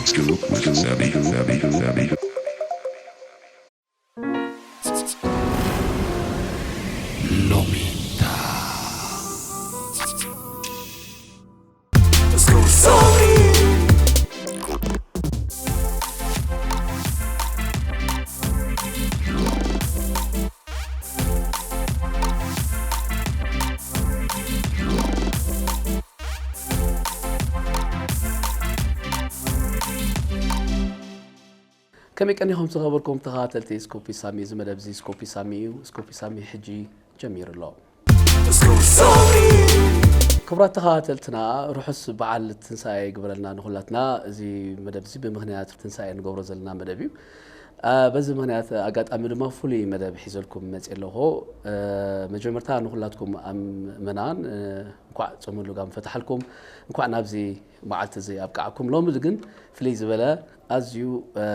Scoop with Sammy, Sammy, Sammy. Lominda. ከመይ ቀኒኹም ዝኸበርኩም ተኸታተልቲ ስኮፒ ሳሚ? እዚ መደብ እዚ ስኮፒ ሳሚ እዩ። ስኮፒ ሳሚ ሕጂ ጀሚሩ ኣሎ። ክቡራት ተኸታተልትና፣ ርሑስ በዓል ትንሳኤ ይግበረልና ንኹላትና። እዚ መደብ እዚ ብምኽንያት ትንሳኤ ንገብሮ ዘለና መደብ እዩ። አ፣ በዚ ምኽንያት ኣጋጣሚ ድማ ፍሉይ መደብ ሒዘልኩም መፅእ ኣለኹ። አ፣ መጀመርታ ንኹላትኩም ኣም-፣ ምእመናን፣ አ፣ እንኳዕ ጾመ ልጓም ፈትሓልኩም፣ እንኳዕ ናብዚ መዓልቲ እዚ ኣብቃዕኩም። ሎሚ ግን ፍልይ ዝበለ ኣዝዩ፣ አ፣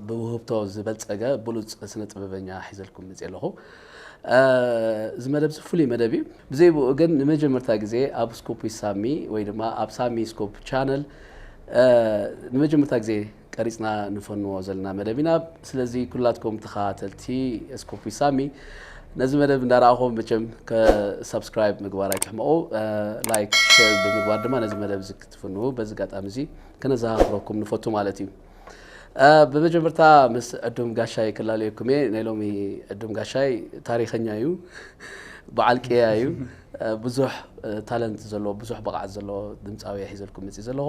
ብውህብቶ ዝበልጸገ ብሉጽ ስነ ጥበበኛ ሒዘልኩም መጽእ ኣለኹ። አ፣ እዚ መደብ እዚ ፍሉይ መደብ እዩ። ብዘይ ብኡ ግን ንመጀመርታ ግዜ ኣብ ስኮፕ ዊዝ ሳሚ ወይ ድማ ኣብ ሳሚ ስኮፕ ቻነል፣ አ፣ ንመጀመርታ ግዜ ቀሪጽና ንፈንዎ ዘለና መደብ ኢና። ስለዚ ኩላትኩም ተኸታተልቲ ስኮፕ ዊዝ ሳሚ ነዚ መደብ እንዳረኣኹም መቸም ከ-፣ ሳብስክራይብ ምግባር ኣይትሕመቑ። አ፣ ላይክ፣ ሼር ብምግባር ድማ ነዚ መደብ እዚ ክትፍንዉ በዚ ኣጋጣሚ እዚ ከነዘኻኽረኩም ንፈቱ ማለት እዩ። አ፣ ብመጀመርታ ምስ ዕዱም ጋሻይ ክላለየኩም እየ። ናይ ሎሚ ዕዱም ጋሻይ ታሪኸኛ እዩ፣ በዓል ቅያ እዩ። አ፣ ብዙሕ፣ አ፣ ታለንት ዘለዎ፣ ብዙሕ ብቕዓት ዘለዎ ድምፃዊ እየ ሒዘልኩም መፅእ ዘለኹ።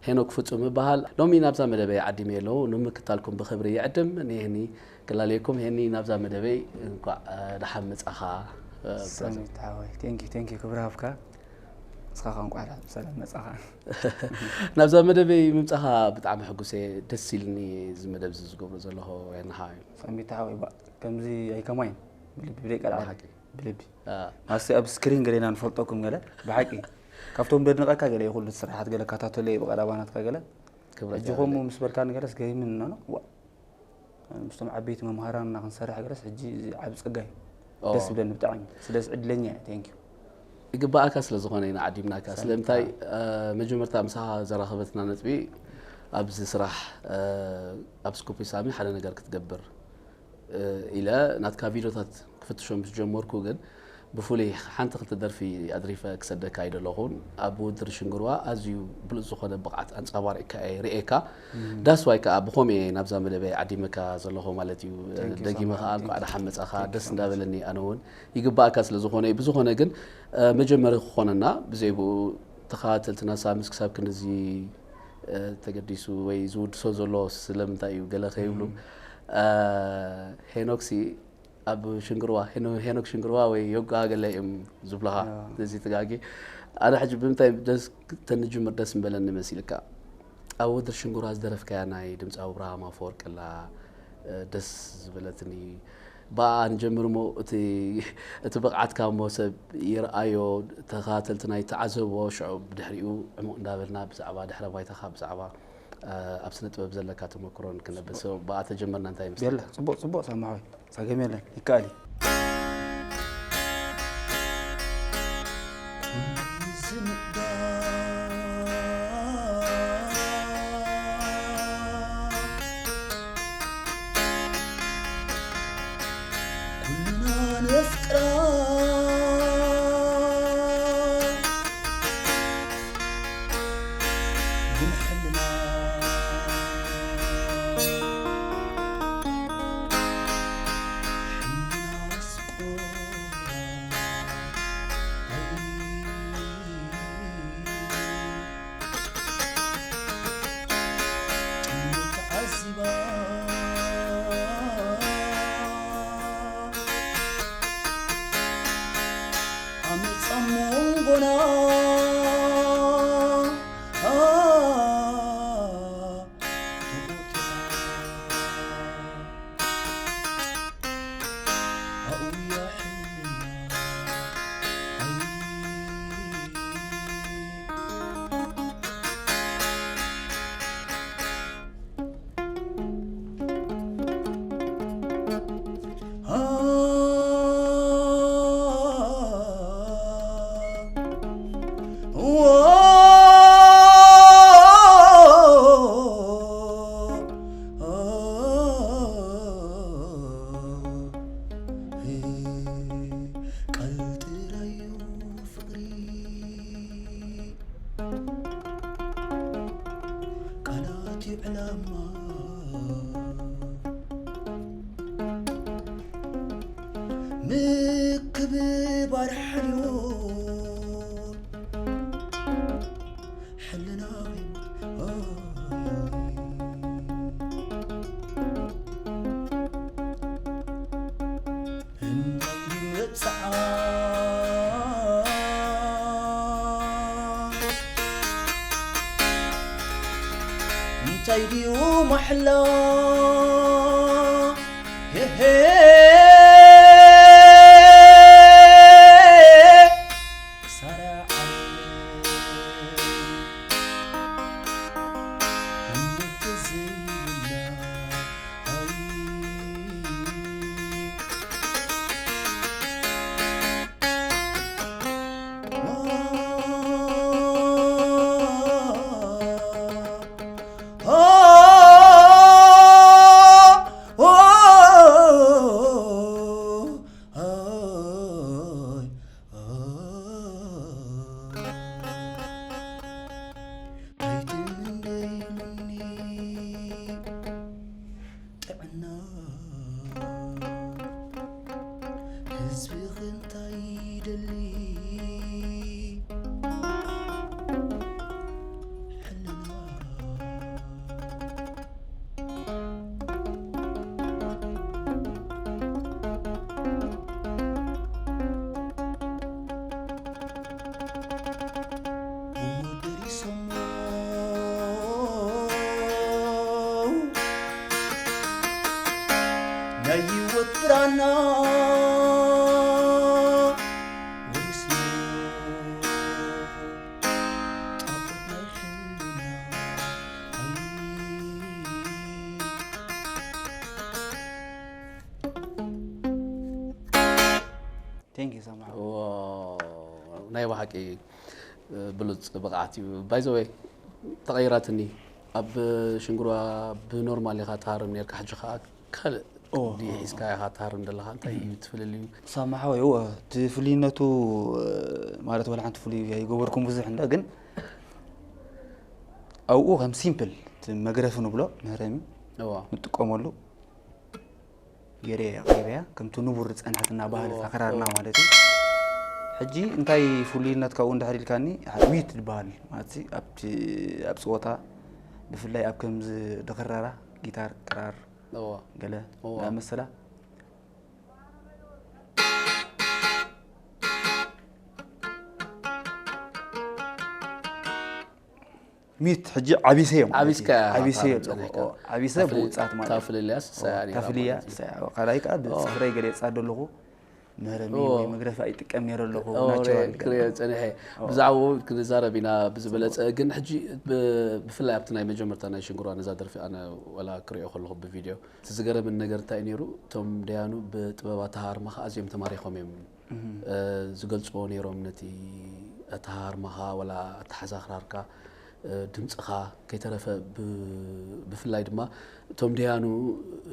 ሄኖክ ፍጹም እበሃል። ሎሚ ናብዛ መደበይ ዓዲመ ኣለኹ። ንምክታልኩም ብኽብሪ ይዕድም። ንሄኒ ክላለየኩም። ሄኒ ናብዛ መደበይ እንኳዕ፣ አ፣ ደሓን መጻኻ፣ አ፣ ብራዘር። ሳሚት ሓወይ፣ ቴንኪ፣ ቴንኪ፣ ክብሪ ሃብካ። ንስኻ ኸኣ እንኳዕ ደሓን ብሰላም መጻኻ። ናብዛ መደበይ ምምጻኻ ብጣዕሚ ሕጉስ እየ። ደስ ኢልኒ እዚ መደብ እዚ ዝገብሮ ዘለኹ ሄኒ ሓወይ። ሳሚት ሓወይ፣ ባ-፣ ከምዚ ኣይከማይን። ብልቢ፣ ብደይ ቀልዓለ። ብሓቂ። ብልቢ። አ። ማስቲ ኣብ ስክሪን ገሌና ንፈልጠኩም ገለ፣ ብሓቂ። ካብቶም ደድንቐካ ገለ ይኹሉ ስራሓት ገለ ካታተሎ እየ ብቐረባ ናትካ ገለ። ክብረት ሕጂ ይሃበለይ። ከምኡ ምስ በልካኒ ገለስ ገሪምኒ ኣሎ። ዋ። ምስቶም ዓበይቲ መምሃራንና ክንሰርሕ ገለስ ሕጂ እዚ ዓቢ ጸጋ እዩ። ኦ። ደስ ዝብለኒ ብጣዕሚ። ስለዚ ዕድለኛ እየ። ቴንክ ዩ። ይግባኣካ ስለ ዝኾነ ኢና ዓዲምናካ። ሳሚ ስለምንታይ፣ ከዓ አ፣ መጀመርታ ምሳኻ ዘራኸበትና ነጥቢ ኣብዚ ስራሕ፣ አ፣ ኣብ ስኩፕ ሳሚ ሓደ ነገር ክትገብር፣ እ፣ ኢለ ናትካ ቪድዮታት ክፍትሾም ምስ ጀመርኩ ግን ብፍሉይ ሓንቲ ክልተ ደርፊ ኣድሪፈ ክሰደካ ኣይደለኹን። ኣብ ውድድር ሽንግርዋ ኣዝዩ ብሉጽ ዝኾነ ብቕዓት ኣንጸባሪቕካ እየ ርእየካ። እም። ዳስ ዋይ ከኣ ብኸምኡ እየ ናብዛ መደበይ ዓዲመካ ዘለኹ ማለት እዩ። ቴንክ ዩ ደጊመ ሶ ከኣ ማች። እንኳዕ ደሓን መጻኻ፣ ቴንክ ዩ ደስ ሶ ማች። እንዳበለኒ ኣነ እውን ይግባኣካ ስለ ዝኾነ እዩ። ብዝኾነ ግን፣ እ፣ መጀመሪ ክኾነና ብዘይ ብኡ ተኸታተልትና ሳምስ ክሳብ ክንድዚ፣ እ፣ ተገዲሱ ወይ ዝውድሶ ዘሎ ስለምንታይ እዩ ገለ ከይብሉ። እም። እ፣ ሄኖክሲ ኣብ ሽንግርዋ፣ ሄኖ-፣ ሄኖክ ሽንግርዋ ወይ ዮጋ ገለ እዮም ዝብሉኻ። ኣዎ። እዚ ትጋጊ። ኣነ ሕጂ ብምንታይ ደስ ተንጅምር ደስ ምበለኒ መሲልካ? ኣብ ውድድር ሽንግርዋ ዝደረፍካያ ናይ ድምፃዊ ኣብርሃም ኣፈወርቂ ኣላ፣ እ፣ ደስ ዝበለትኒ። ብኣ ንጀምር እሞ እቲ፣ እቲ ብቕዓትካ እሞ ሰብ ይርኣዮ፣ ተኸታተልትና ይተዓዘብዎ፣ ሽዑ ብድሕሪኡ ዕሙቕ እንዳበልና ብዛዕባ ድሕረ ባይታኻ፣ ብዛዕባ እ፣ ኣብ ስነ ጥበብ ዘለካ ተመክሮን ክነብር። ሶ፣ ብኣ ተጀመርና እንታይ ይመስለካ? የለ፣ ጽቡቕ፣ ጽቡቕ ሳሚ ሓወይ። ጸገም የለን፣ ይከኣል እዩ። ኩልና ነፍቅራ ግን ሕልና፣ ሕልና ኣስቆራ። ዓመጻ መንጎና ተቖጢራ። ቃል ጥራዩ ፍቕሪ፣ ቃላት ይዕለማ ምክብባር ሓልዮት ሕልና እንታይ ድዩ መብጽዓ? እንታይ ድዩ ማሕላ? ሄሄ ክሳራ ዓለም እምነት ዘይብላ። ኣይትምነይሉኒ ጥዕና፣ ህዝብኺ እንታይ ይደሊ ሕልና። ናይ ህይወት ብራና ወይስ ጣዖት ናይ ሕልና? Thank you so much። ናይ ብሓቂ ብሉፅ ብቕዓት እዩ። By the way ተቐይራትኒ። ኣብ ሽንግርዋ ብኖርማል ኢኻ ትሃርም ነርካ፣ ሕጂ ከዓ ካልእ ዲሒዝካ ኢኻ ትሃርም ዘለኻ። እንታይ እዩ እቲ ፍልልዩ? ሳማ ሓወይ፣ እወ፣ እቲ ፍልይነቱ ማለት ወላ ሓንቲ ፍሉይ ኣይገበርኩም ብዙሕ እንዳ፣ ግን ኣብኡ ከም ሲምፕል እቲ መግረፊ ንብሎ መህረሚ እዋ ንጥቀመሉ ገይረ እየ ኣቕሪበያ። ከምቲ ንቡር ዝጸንሐትና ባህሊ ኣኸራርና ማለት እዩ። ሕጂ እንታይ ፍሉይነት ካብኡ እንድሕር ኢልካኒ፣ ዊት ዝበሃል ማለት ኣብቲ ኣብ ጸወታ ብፍላይ ኣብ ከምዚ ድኽረራ ጊታር፣ ክራር፣ እዋ ገለ እዋ። ዝኣመሰላ ሚት ሕጂ ዓቢሰ እዮም ዓቢስካ ኢኻ ዓቢሰ ታሪኽ ኣለኹ። ጸኒሕካ። ኦ፣ ዓቢሰ ታፍል- ብውጻት ማለት ታፍልልያስ ንሳ እያ ነይራ ታፍልያ ማለት እዩ። ንሳ እያ። ካልኣይ ከዓ ብጽፍረይ ገለ የጻደለኹ ምህረሚ ኦ። ወይ መግረፊ ኣይጥቀም ነይረ ኣለኹ ኦ፣ ናቸራል ክሪኦ ጸኒሐ። ብዛዕባኡ ክንዛረብ ኢና ብዝበለጸ፣ ግን ሕጂ ብ- ብፍላይ ኣብቲ ናይ መጀመርታ ናይ ሽንግርዋ ነዛ ደርፊ ኣነ ወላ ክሪኦ ከለኹ ብቪድዮ እቲ ዝገረምን ነገር እንታይ እዩ ነይሩ፣ እቶም ደያኑ ብጥበብ ኣተሃርማኻ ኣዝዮም ተማሪኾም እዮም እ፣ ዝገልጽዎ ነይሮም ነቲ ኣተሃርማኻ ወላ ኣተሓዛኽራርካ እ፣ ድምጽኻ ከይተረፈ ብ- ብፍላይ ድማ እቶም ደያኑ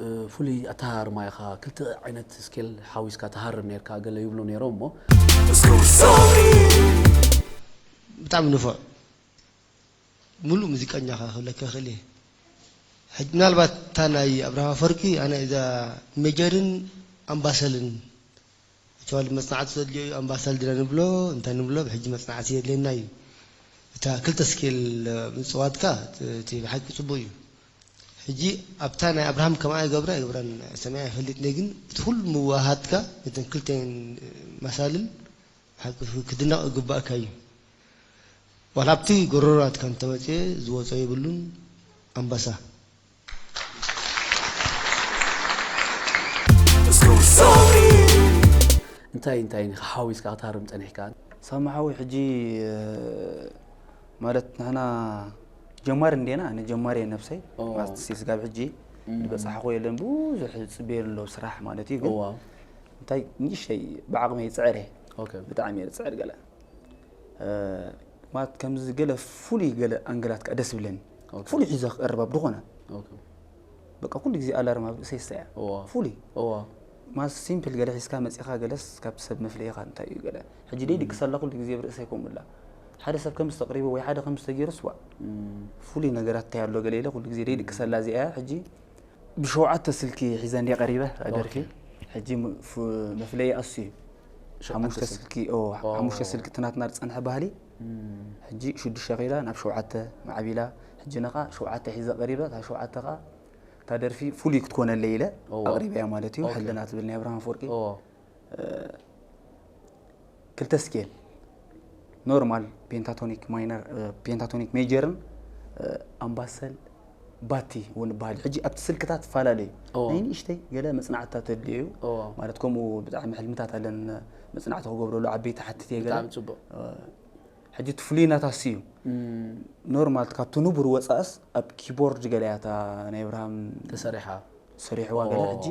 እ፣ ፍሉይ ኣተሃርማ ኢኻ ክልተ ዓይነት ስኬል ሓዊስካ ትሃርም ነርካ ገለ ይብሉ ነይሮም እሞ ብጣዕሚ ንፉዕ ሙሉእ ሙዚቀኛ ኢኻ ክብለካ ይኽእል እየ። ሕጂ ምናልባት እታ ናይ ኣብርሃም ኣፈወርቂ ኣነ እዛ ሜጀርን ኣምባሰልን ኣክቹዋሊ መጽናዕቲ ዘድልዮ እዩ ኣምባሰል ድና ንብሎ እንታይ ንብሎ ብሕጂ መጽናዕቲ የድልየና እዩ። እታ ክልተ ስኬል ምጽዋትካ እቲ ብሓቂ ጽቡቅ እዩ። ሕጂ ኣብታ ናይ ኣብርሃም ከምኣ ይገብራ ይገብራን ሰሚዐ ይፈልጥ እየ ግን እቲ ኩሉ ምውሃሃድካ ነተን ክልተን መሳልል ሓቂ ክድነቕ ይግባእካ እዩ። ዋላ ኣብቲ ጎረሮ ናትካ እንተመፅኤ ዝወፆ የብሉን ኣምባሳ። እንታይ እንታይ ኢኻ ሓዊስካ ክትሃርም ጸኒሕካ? ሳማ ሓወይ ሕጂ ማለት ንሕና ጀማሪ እንዴና ኣነ ጀማሪ እየ ነብሰይ ኦ። ማለት ስጋብ ሕጂ ዝበፃሕኮ የለን ብዙሕ ዝፅበየ ኣሎ ስራሕ ማለት እዩ ግን እዋ እንታይ ንእሽተይ ብዓቕመይ ይፅዕር እየ ኦኬ ብጣዕሚ እየ ዝፅዕር ገለ እ፣ ማለት ከምዚ ገለ ፍሉይ ገለ ኣንግላት ከኣ ደስ ይብለኒ። ኦኬ። ፍሉይ ሒዘ ክቐርብ ኣብ ዝኾነ ኦኬ። በቃ ኩሉ ግዜ ኣላርም ኣብ ርእሰይ ይስተ እያ። እዋ ፍሉይ እዋ ማለት ሲምፕል ገለ ሒዝካ መጺኻ ገለስ ካብ ሰብ መፍለይኻ እንታይ እዩ ገለ ሕጂ ደይ ድቅሰላ ኩሉ ግዜ ብርእሰይ ከምኡ ኣላ ሓደ ሰብ ከም ዝተቕሪቡ ወይ ሓደ ከም ዝተገይሩስ ዋ እም፣ ፍሉይ ነገራት እንታይ ኣሎ ገለ ኢለ ኩሉ ግዜ ደይ ድቅሰላ እዚኣ እያ። ሕጂ ብሸውዓተ ስልኪ ሒዘ እንድየ ቀሪበ ደርፊ። ሕጂ ም- ፍ- መፍለይ ኣሱ እዩ። ሸውዓተ ሓሙሽተ ስልኪ። ስልኪ ኦ፣ ሓሙሽተ ስልኪ ትናትና ዝጸንሐ ባህሊ። እም፣ ሕጂ ሽዱሽተ ከይዳ ናብ ሸውዓተ ማዕቢላ። ሕጂ ነኻ ሸውዓተ ሒዘ ቀሪበ፣ እታ ሸውዓተ ኸኣ እታ ደርፊ ፍሉይ ክትኮነለይ ኢለ እዋ። ኣቕሪበያ ማለት እዩ። ኦኬ። ሕልና ትብል ናይ ኣብርሃም ኣፈወርቂ። እዋ ክልተ ስኬል ኖርማል፣ ፔንታቶኒክ ማይነር፣ ፔንታቶኒክ ሜጀርን ኣምባሰል ባቲ እውን ይበሃል። ሕጂ ኣብቲ ስልክታት ትፈላለዩ እዎ። ናይ ንእሽተይ ገለ መጽናዕትታት ተድልዮ እዩ እዎ። ማለት ከምኡ ብጣዕሚ ሕልምታት ኣለን መጽናዕቲ ክገብረሉ ዓበይቲ ሓትት እየ ገለ ብጣዕሚ ጽቡቅ። ሕጂ እቲ ፍሉይነታስ እዩ እም፣ ኖርማል ካብቲ ንቡር ወፃእስ ኣብ ኪቦርድ ገለ እያ እታ ናይ ኣብርሃም ተሰሪሓ ሰሪሕዋ ገለ ኦ። ሕጂ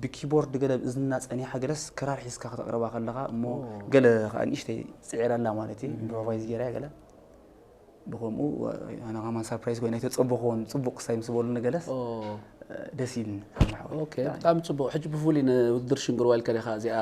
ብኪቦርድ ገለ ብእዝንና ጸኒሓ ገለስ ክራር ሒዝካ ከተቕርባ ከለኻ እሞ ኦ። ገለ ከዓ ንእሽተይ ጽዒራላ ማለት እዩ ኢምፕሮቫይዝ ገይራ ገለ ብከምኡ ኣነ ከማን ሳፕራይዝ ኮይነ ኣይተጸበኹዎን ጽቡቅ ክሳይ ምስ በሉኒ ገለስ ኦ፣ ደስ ኢልኒ ከማሓወ ኦኬ ብጣዕሚ ጽቡቅ። ሕጂ ብፍሉይ ንውድድር ሽንግርዋ ኢልካ ዲኻ እዚኣ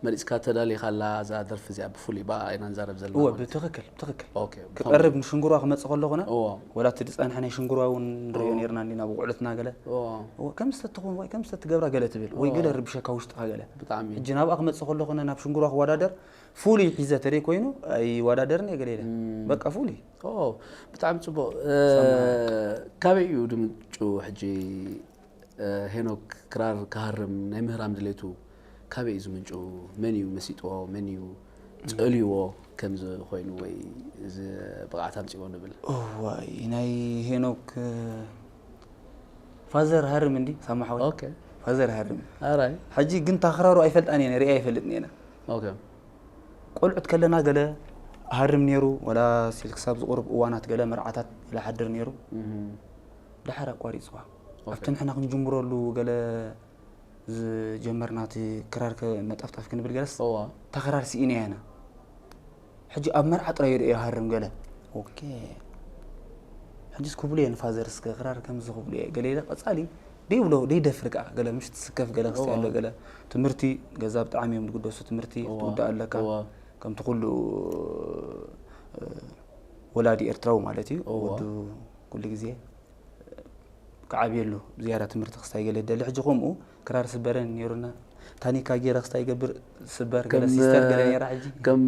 መሪጽካ ተዳሊኻላ እዛ ደርፊ እዚኣ ብፍሉይ ብኣ ኢና ንዛረብ ዘለና እወ ማለት እዩ። ብትኽክል ብትኽክል ኦኬ ክቐርብ ንሽንግርዋ ክመጽእ ከሎ ኾነ ኦ ወላ እቲ ዝጸንሐ ናይ ሽንግርዋ እውን ንሪኦ ኦ። ነርና እንዲና ብቁዕልትና ገለ ኦ እወ ከምዚ ተትኸውን ወይ ከምዚ ተትገብራ ገለ ትብል ወይ ኦ። ገለ ርብሸካ ውሽጥኻ ገለ ብጣዕሚ ሕጂ ናብኣ ክመጽእ ከሎ ኾነ ናብ ሽንግርዋ ክወዳደር ፍሉይ ሒዘ ተደይ ኮይኑ ኣይወዳደርን እየ ገለ ኢለ እም። በቃ ፍሉይ ኦ ብጣዕሚ ጽቡቅ። እ፣ ካበይ እዩ ድምንጩ ሕጂ እ፣ ሄኖክ ክራር ክሃርም ናይ ምህራም ድሌቱ ካበይ እዩ ዝምንጩ? መን እዩ መሲጥዎ? መን እዩ ጸልይዎ ከምዚ ኮይኑ ወይ እዚ ብቕዓት ኣምጺዎ ንብል? እዋይ ናይ ሄኖክ እ፣ ፋዘር ሃርም እንዲ ሳማሓወይ ኦኬ ፋዘር ሃርም ኣራይ ሕጂ ግን ታኽራሩ ኣይፈልጣን እየ ሪኣ ኣይፈልጥን እየና ኦኬ ቆልዑት ከለና ገለ ሃርም ነይሩ ወላ ሲል ክሳብ ዝቑርብ እዋናት ገለ መርዓታት ገለ ሓድር ነይሩ እም፣ ድሓር ኣቋሪፅዋ ኦኬ። ኣብቲ ንሕና ክንጅምረሉ ገለ ዝጀመርና እቲ ክራር ከ- መጠፍጠፍ ክንብል ገለስ እዋ እታ ክራር ስኢና ያና ሕጂ ኣብ መርዓ ጥራይ ዶ ሃርም ገለ ኦኬ ሕጂስ ክብሉ እየ ንፋዘር እስከ ክራር ከምዚ ክብሉ እየ ገለ ኢለ ቀፃሊ ደይብሎ ደይደፍር ከዓ ገለ ምሽ ትስከፍ ገለ ክስቲ ኣሎ ገለ ትምህርቲ ገዛ ብጣዕሚ እዮም ዝግደሱ ትምህርቲ እዋ። ትውዳእ ኣለካ እዋ ከምቲ ኩሉ እ፣ ወላዲ ኤርትራዊ ማለት እዩ እዋ። ወዱ ኩሉ ግዜ ክዓብየሉ ዝያዳ ትምህርቲ ክስታይ ገለ ይደሊ ሕጂ ከምኡ ክራር ስበረን ነይሩና ታኒካ ገይረ ክስታይ ይገብር ስበር ገለ ከም ሲስተር ገለ ነይራ ሕጂ ከም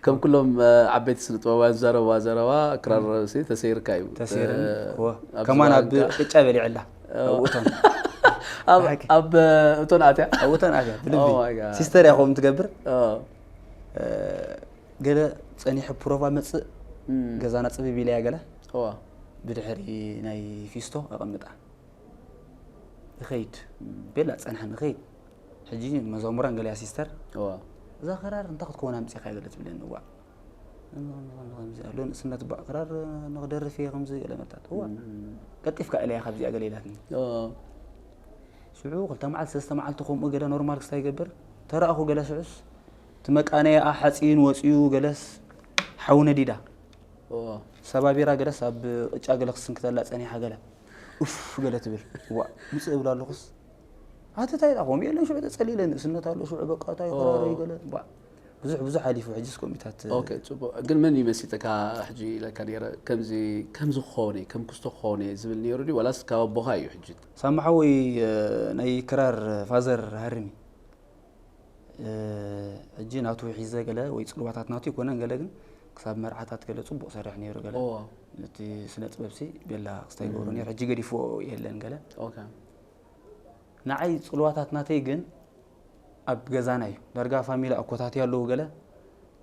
ከም ኩሎም እ፣ ዓበይቲ ስነ ጥበባውያን ዝዛረብዋ ዘረባ ክራር ሲ ተሰይርካ እዩ ተሰይርኒ እ፣ እወ ኣብ ከማን ኣብ ዝባንካ- ቅጫ በሊዐላ እወ። ኣብኡቶን ኣብ ሓቂ። ኣብ እቶን ኣትያ ኣብኡቶን ኣትያ ብልቢ Oh my God. ሲስተር እያ ከምኡ ትገብር ኦ፣ እ፣ ገለ ጸኒሑ ፕሮቫ መጽእ እም፣ ገዛና ጽብብ ኢለያ ገለ እዋ፣ ብድሕሪ ናይ ፊስቶ ኣቐምጣ ይኸይድ ቤላ ጸንሐ ንኸይድ ሕጂ መዛሙራን ገለያ ሲስተር እዋ፣ እዛ ክራር እንታይ ክትከውን ኣምጺኻ ገለ ትብለኒ እዋ ኣሎ ንእስነት ባ ክራር ንክደርፍ እየ ከምዚ ገለ መጣት እዋ እም፣ ቀልጢፍካ ኢለያ ካብዚኣ ገለ ኢላትኒ እዋ፣ ሽዑ ክልተ መዓልቲ ሰለስተ መዓልቲ ከምኡ ገለ ኖርማል ክስታይ ይገብር ተረእኹ ገለ ሽዑስ እቲ መቃነያ ሓፂን ወፂኡ ገለስ ሓዊ ነዲዳ እዋ፣ ሰባቢራ ገለስ ኣብ ቅጫ ገለ ክስንክተላ ፀኒሓ ገለ ኡፍ ገለ ትብል ዋ ምፅእ እብላ ኣለኹስ ኣቲ እንታይ ዳ ከምኡ የለን ሽዑ ተፀሊለ ንእስነት ኣሎ ሽዑ በቃ እንታይ ክራረዩ ገለ ዋ ብዙሕ ብዙሕ ሓሊፉ ሕጅስ ኮሚታት ኦኬ፣ ጽቡቕ። ግን መን እዩ መሲጥካ ሕጂ ኢለካ ነይረ፣ ከምዚ ከምዚ ክኸውን እየ፣ ከም ክስቶ ክኸውን እየ ዝብል ነይሩ ድዩ? ዋላስ ካብ ኣቦኻ እዩ ሕጂ? ሳማ ሓወይ ናይ ክራር ፋዘር ሃርሚ ሕጂ ናቱ ሒዘ ገለ ወይ ጽልዋታት ናቱ ይኮነን ገለ ግን ክሳብ መርዓታት ገለ ጽቡቕ ሰርሕ ነይሩ ገለ ኦዋ። ነቲ ስነ ጥበብ ሲ ቤላ ክስታይ ገብሮ ነይሩ ሕጂ ገዲፍዎ የለን ገለ ኦኬ። ንዓይ ጽልዋታት ናተይ ግን ኣብ ገዛና እዩ ዳርጋ ፋሚሊ ኣኮታት ኣለዉ ገለ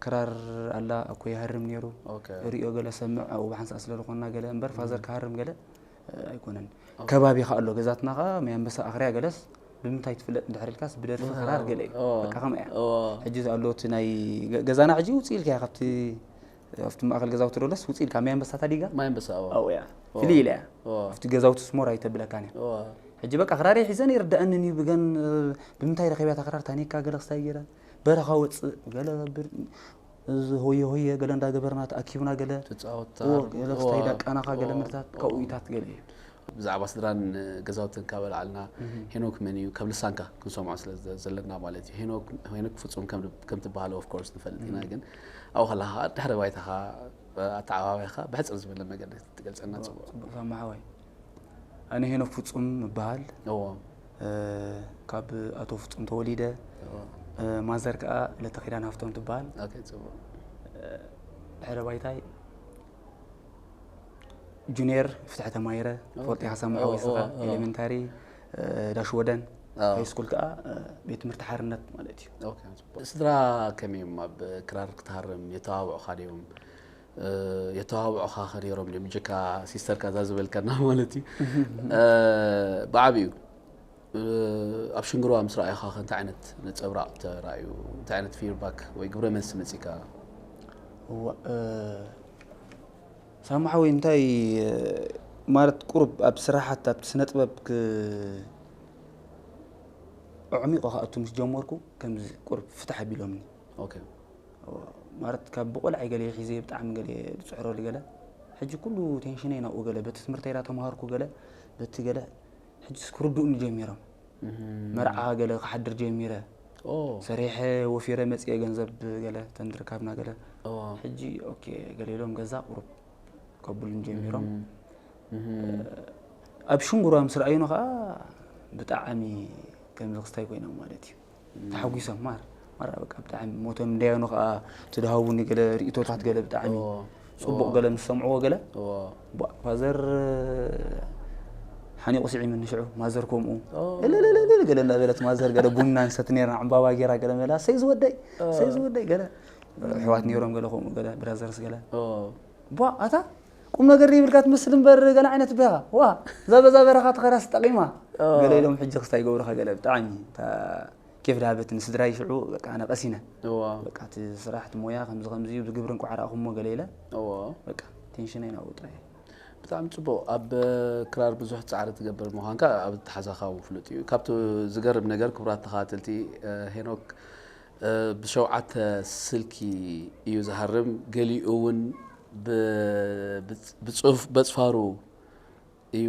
ክራር ኣላ ኣኮ ይሃርም ነይሩ ኦኬ። ሪኦ ገለ ሰምዕ ኣብኡ ብሓንሳእ ስለ ዝኾንና ገለ እምበር ፋዘር ክሃርም ገለ እ፣ ኣይኮነን ከባቢኻ ኣሎ ገዛትና ኸዓ ማይ ኣንበሳ ኣኽርያ ገለስ ብምንታይ ትፍለጥ እንድሕር ኢልካስ ብደርፊ ክራር ገለ እዩ ኦ። በቃ ከምኣ እያ ኦ። ሕጂ ኣሎ እቲ ናይ ገ- ገዛና ሕጂ ውፅእ ኢልካ ኢኻ ካብቲ ኣብቲ ማእኸል ገዛውቲ ዶለስ ውፅእ ኢልካ ማይ ኣንበሳ ታዲጋ ማይ ኣንበሳ ኣዋ። ኣብኡ እያ ፍልይ ኢላ እያ ኦ። ኣብቲ ገዛውቲ ስሞር ኣይተብለካን እያ ኦ። ሕጂ በቃ ክራር ሒዘን ይርዳእንን እዩ ብገን ብምንታይ ረኺብያ እታ ክራር ታኒካ ገለ ክስታይ ገይረ በረኻ ወፅእ ገለ ብር- እዚ ሆየ ሆየ ገለ እንዳገበርና ተኣኪብና ገለ ትፃወት እዎ፣ ገለ ክስታይ ዳቃናኻ ገለ ምርታት ካብኡ ኢታት ገለ እዩ። ብዛዕባ ስድራን ገዛውትን ካበላዓልና ሄኖክ መን እዩ ካብ ልሳንካ ክንሰምዖ ስለ ዘለና ማለት እዩ። ሄኖክ ፍፁም ከም ትበሃል ኦፍኮርስ ንፈልጥ ኢና፣ ግን ኣብኡ ከለካ ድሕሪ ባይታኻ ኣተዓባባይካ ብሕፅር ዝበለ መገዲ ትገልፀልና ፅቡቅ። ሳማ ሓወይ፣ ኣነ ሄኖክ ፍፁም እበሃል። ካብ ኣቶ ፍፁም ተወሊደ። ማዘር ከዓ ለተኺዳን ሃፍቶም ትበሃል። ድሕረ ባይታይ ጁኒየር ፍትሒ ተማሂረ። ፈልጢኻ ሳማ ሓወይ፣ ስኻ ኤሌመንታሪ ዳሽ ወደን፣ ሃይ ስኩል ከዓ ቤት ትምህርቲ ሓርነት ማለት እዩ። ስድራ ከመይ እዮም ኣብ ክራር ክትሃርም የተባብዑኻ ድዮም? የተባብዑኻ ከ ነይሮም ድዮም? ብጀካ ሲስተርካ እዛ ዝበልካና ማለት እዩ። ብዓብዩ ኣብ ሽንግርዋ ምስ ረኣዩኻ ከ እንታይ ዓይነት ነፀብራቕ ተራእዩ? እንታይ ዓይነት ፊድባክ ወይ ግብረ መልሲ መፂካ? ሳማ ሓወይ፣ እንታይ ማለት ቁሩብ ኣብ ስራሓት ኣብቲ ስነ ጥበብ ኣዕሚቆ ክኣቱ ምስ ጀመርኩ ከምዚ ቁሩብ ፍታሕ ኣቢሎምኒ። ማለት ካብ ብቆልዓይ ገለ ሒዘ ብጣዕሚ ገለ ዝፅዕረሉ ገለ፣ ሕጂ ኩሉ ቴንሽነይ ናብኡ ገለ፣ በቲ ትምህርተይ ዳ ተምሃርኩ ገለ፣ በቲ ገለ ሕጂ ክርድኡኒ ጀሚሮም። መርዓ ገለ ክሓድር ጀሚረ። ሰሪሐ ወፊረ መፅየ ገንዘብ ገለ ተንድርካብና ገለ። ሕጂ ኦኬ ገለ ኢሎም ገዛ ቁሩብ ከብሉን ጀሚሮም። ኣብ ሽንጉራ ምስ ረኣዩኒ ከዓ ብጣዕሚ ከምዚ ክስታይ ኮይኖም ማለት እዩ። ተሓጒሶም ማር ማር በቃ ብጣዕሚ ሞቶም እንዳየኑ ከዓ ትድሃቡኒ ገለ ርእቶታት ገለ ብጣዕሚ ፅቡቅ ገለ ምስ ሰምዕዎ ገለ ፋዘር ሓኒቁ ስዒምኒ ሽዑ ማዘር ከምኡ እልልልል ገለ እንዳበለት ማዘር ገለ ቡና ንሰቲ ነርና ዕምባባ ገይራ ገለ መላ ሰይ ዝወደይ ሰይ ዝወደይ ገለ ኣሕዋት ነይሮም ገለ ከምኡ ገለ ብራዘርስ ገለ ቧ ኣታ ቁም ነገር ይብልካ ትመስል እምበር ገለ ዓይነት በኻ ዋ እዛ በዛ በረኻ ተኸዳስ ጠቒማ ገለ ኢሎም ሕጂ ክስታይ ይገብሩኻ ገለ ብጣዕሚ እታ ኬፍ ድሃበትኒ ስድራይ ሽዑ በቃ ኣነ ቀሲነ እዋ በቃ እቲ ስራሕ እቲ ሞያ ከምዚ ከምዚ እዩ ብግብሪ እንኳዕ ረኣኹሞ ገለ ኢለ እዋ በቃ ቴንሽነይ ናብኡ ጥራይ ብጣዕሚ ፅቡቅ ኣብ ክራር ብዙሕ ፃዕሪ ትገብር ምዃንካ ኣብ ኣተሓዛኻ እውን ፍሉጥ እዩ ካብቲ ዝገርም ነገር ክቡራት ተኸታተልቲ ሄኖክ ብሸውዓተ ስልኪ እዩ ዝሃርም ገሊኡ እውን በፅፋሩ እዩ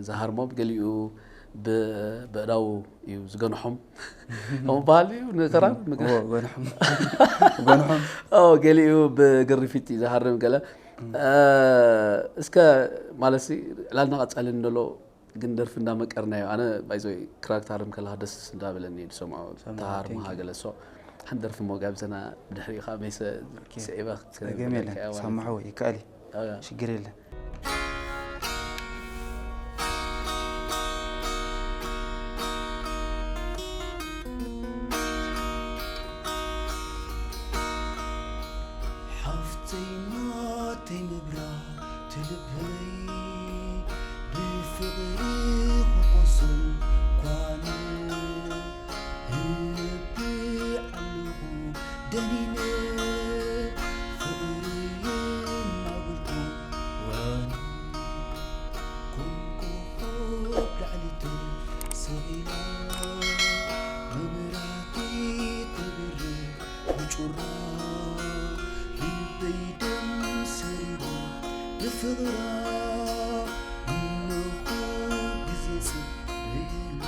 ዝሃርሞም ገሊኡ ብእዳው እዩ ዝገንሖም ከምኡ በሃል እዩ ንተራ ገሊኡ ብግርፊት እዩ ዝሃርም ገለ እስከ ማለት ዕላልና ቀፃሊ እንደሎ ግን ደርፊ እንዳመቀርናዮ ኣነ ባይዞይ ክራር ክትሃርም ከለካ ደስ እንዳበለኒ ዝሰምዖ ተሃርምካ ገለ ሶ ሓንቲ ደርፊ ሞ ጋብዘና ብድሕሪኡ ከዓ መይሰ ስዒበ ገም የለን ሳማሖ ይከኣል እዩ ሽግር የለን ሓፍተይ ናተይ ምብራህቲ ልበይ ብፍቕሪ ክቆስል ኳነ እነብዕ ኣለኹ ደኒነ ፍቕሪ እናበልኩ ዋኒ ኮንኩ ኮብ ላዕሊ ተሰቒላ መብራህቲ ተብርህ ብጩራ ልበይ ደም ሰሪቡ ብፍቕራ እነሆ ግዜ ጽበየላ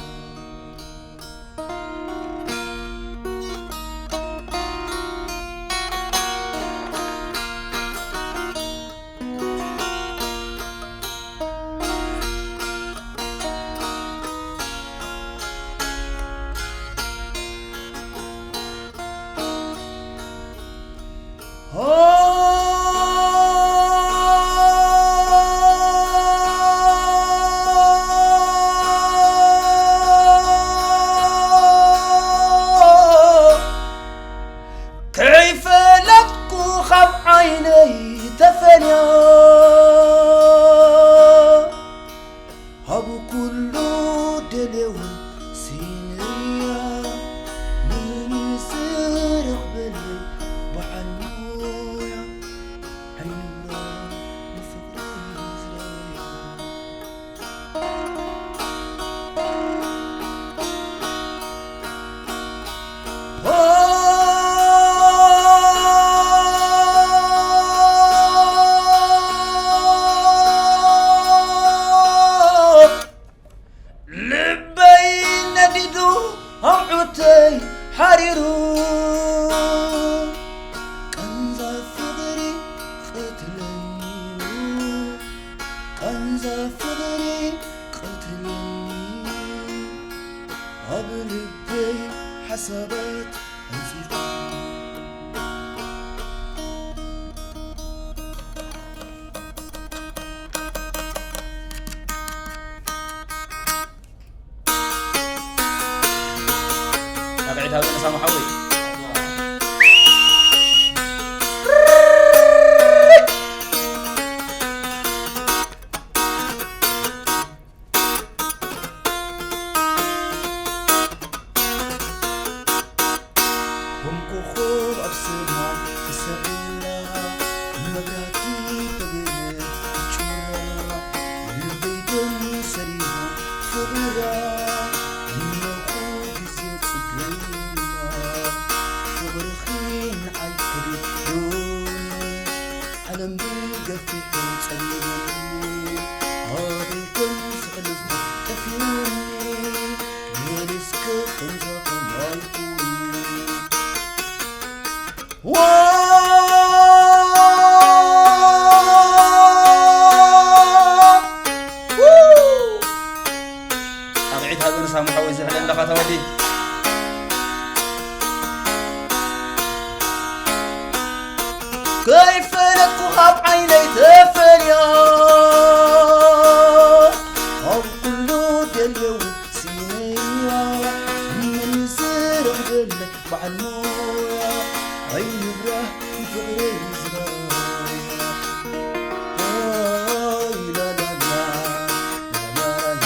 ከይፈለጥኩ ካብ ዓይነይ ተፈልያ ኣብ ኩሉ ደልየውን ስኢነያ መን ዝረኽበለይ በዓል ሞያ ዓይንብራ ንፍቕሪ ዝረኣያ قتلني ቃንዛ ፍቕሪ قتلني ኣብ ልበይ ሓሳባት ኣንጺፉ ኣቕዒት ሃብኒ ሳሙ ሓወይ። ኮም ኮኾብ ኣብ ሰማይ ተሰቒላ፣ መብራህቲ ተገይረ ትጭራ፣ ልበይ ደም ሰሪሩ ፍቕራ፣ እነኹ ግዜ ጽገይና፣ ፍቕርኺ ንዓይ ከቢዱኒ፣ ዓለም ብገፊሑ ጸሊሙኒ፣ ኣበይ ከም ዘሕልፎ ጠፊኡኒ፣ መሊስከ ከምዛ ከማይ ኩኒ። ኣብዒት ሃገር ሳሙ ሓወይ ዝሕለ ኣለኻ ተወዲ። ከይፈለጥኩ ካብ ዓይነይ ተፈልያ፣ ኣብ ኩሉ ደልየው ስነያ፣ መን ዝረኽበለይ በዓል ሞያ፣ ኣይንብራህ ንፍቕረይ ዝራያ። ኣይ ላላላ፣ ላላላ።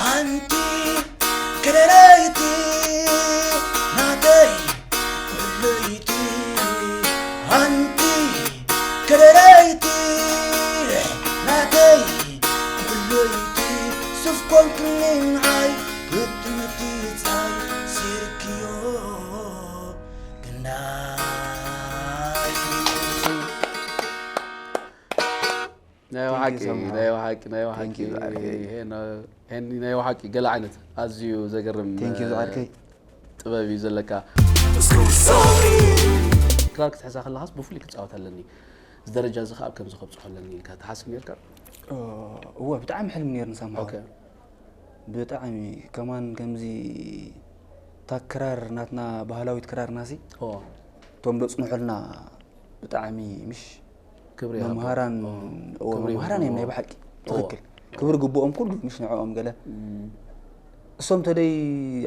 ሓንቲ ከደረይቲ ናተይ ኩለይቲ፣ ሓንቲ ከደረይቲ ናተይ ኩለይቲ፣ ሱፍ ኮንክኒ ንዓይ ክትመቲ ጻይ ሲርክዮ ግናይ። ናይ ብሓቂ፣ ናይ ብሓቂ፣ ናይ ብሓቂ። Thank you፣ ዝዓርከይ። ሄኖ-፣ ሄኒ፣ ናይ ብሓቂ ገለ ዓይነት ኣዝዩ ዘገርም፣ Thank you፣ እ፣ ዝዓርከይ። ጥበብ እዩ ዘለካ። ክራር ክትሕዛ ከለኻስ ብፍሉይ ክጻወት ኣለኒ። እዚ ደረጃ እዚ ከኣ ኣብ ከምዚ ከብጽሖ ኣለኒ ኢልካ ትሓስብ ነርካ? እ፣ እወ፣ ብጣዕሚ ሕልሚ ነይርኒ ሳምሓ። ኦኬ። ብጣዕሚ ከማን ከምዚ እታ ክራር ናትና ባህላዊት ክራርናሲ እዎ። እቶም ዘጽንሑልና ብጣዕሚ ምሽ ክብሪ ይሃቦም። መምሃራን፣ እዎ። እዎ፣ ክብሪ መምሃራን እዮም ይሃቦም። ናይ ብሓቂ። እዎ። ትኽክል። ክብሪ ግብኦም ኩሉ ምሽ ንዕኦም ገለ። እም። እሶም ተደይ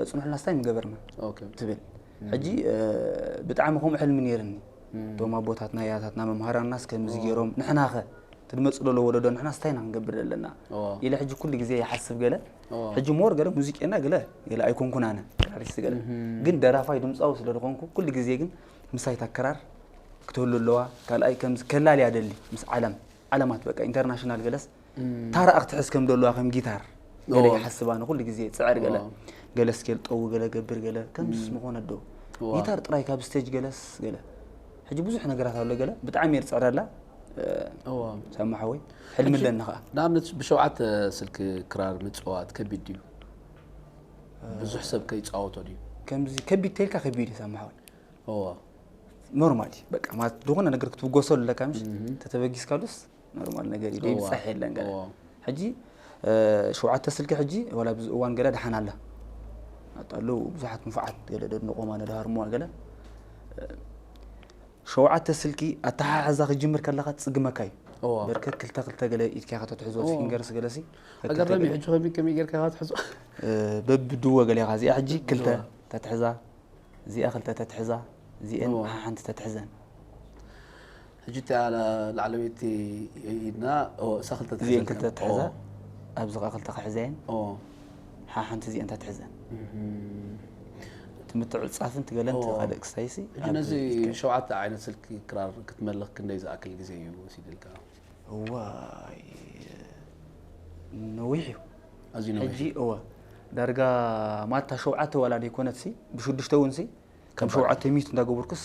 ኣጽንሑልና ስታይ ምገበርና ኦኬ። ትብል። እም። ሕጂ፣ እ፣ ብጣዕሚ ከምኡ ሕልሚ ነይርኒ። እም። እቶም ኣቦታትና፣ ያታትና፣ መምሃራንናስ ከምዚ እዎ። ገይሮም፣ ንሕናኸ ትድመጽ ዘሎ ወለዶ ንሕና ስታይ ኢና ክንገብር ዘለና እዎ። ኢለ ሕጂ ኩሉ ግዜ ይሓስብ ገለ። እዎ። ሕጂ ሞር ገለ ሙዚቄና ገለ፣ ገለ ኣይኮንኩን ኣነ፣ ክራሪስት ገለ። እም። ግን ደራፋይ ድምጻዊ ስለ ዝኾንኩ ኩሉ ግዜ ግን ምሳይ እታ ክራር ክትህሉ ኣለዋ። ካልኣይ ከምዚ ከላልያ ደሊ ምስ ዓለም፣ ዓለማት በቃ ኢንተርናሽናል ገለስ እም። ታራ ክትሕዝ ከም ደለዋ ከም ጊታር ገለ እዎ። ይሓስብ ኣነ ኩሉ ግዜ ጽዕር ገለ። እዎ። ገለ ስኬል ጠው ገለ ገብር ገለ ከምስ እም። ምኾነ ዶ። እዎ። ጊታር ጥራይ ካብ ስቴጅ ገለስ ገለ። ሕጂ ብዙሕ ነገራት ኣሎ ገለ ብጣዕሚ እየ ዝጽዕረላ። እ፣ እዎ። ሳማ ሓወይ፣ ሕልሚ ሕጂ ኣለኒ ኸኣ። ንኣብነት ብሸውዓተ ስልኪ ክራር ምጽዋት ከቢድ ድዩ? እ፣ ብዙሕ ሰብ ከይጻወቶ ድዩ? ከምዚ ከቢድ ተልካ ከቢድ እዩ ሳማ ሓወይ። እዎ። ኖርማል እዩ። በቃ ማለት ዝኾነ ነገር ክትብገሰሉ ኣለካ ምሽ? እምም። ተተበጊስካሉስ ኖርማል ነገር እዩ። እዎ። ዘይብጻሕ የለን ገለ። እዎ። ሕጂ፣ እ፣ ሸውዓተ ስልኪ ሕጂ ዋላ ኣብዚ እዋን ገለ ደሓን ኣላ። ኣታ ኣለዉ ብዙሓት ንፉዓት ገለ ደድንቖም ኣነ ደሃርምዋ ገለ። እ፣ ሸውዓተ ስልኪ ኣተሓሕዛ ክጅምር ከለኻ ትጽግመካ እዩ። እዎ። በርከት ክልተ ክልተ ገለ ኢድካ ከተትሕዞ እዎ። ፊንገርስ ገለሲ። ኣገራሚ ከክልተ ገለ። ሕጂ ከመይ ከመይ ጌርካ ኢኻ ትሕዞ? እ፣ በብድወ ገለ ኢኻ እዚኣ ሕጂ ክልተ እዎ። ተትሕዛ። እዚኣ ክልተ ተትሕዛ፣ እዚኤን እዎ። ሓሓንቲ ተትሕዘን። ሕጂ እቲኣ ላ-፣ ላዕለወይቲ ኢድና፣ ኦ፣ እሳ ክልተ እዚኤን ተትሕዘን ክልተ ከም-፣ ተትሕዛ፣ ኦ። ኣብዚ ኸኣ ክልተ ክሕዘየን። ኦ። ሓሓንቲ እዚኤን ተትሕዘን። እህም። እቲ ምትዕጻፍን ትገለን ኦ። ትኻልእ ክስታይሲ፣ ሕጂ ኣብ ነዚ ኢድካ። ሸውዓተ ዓይነት ስልኪ ክራር ክትመልኽ ክንደይ ዝኣክል ግዜ እዩ ወሲድልካ? እዋይ፣ ነዊሕ እዩ። ኣዝዩ ነዊሕ ሕጂ፣ እዩ። እወ፣ ዳርጋ ማታ ሸውዓተ ዋላ ደይኮነትሲ፣ ብሽዱሽተ እውንሲ፣ ከም ከባድ። ሸውዓተ ሚእቲ እንዳገበርኩስ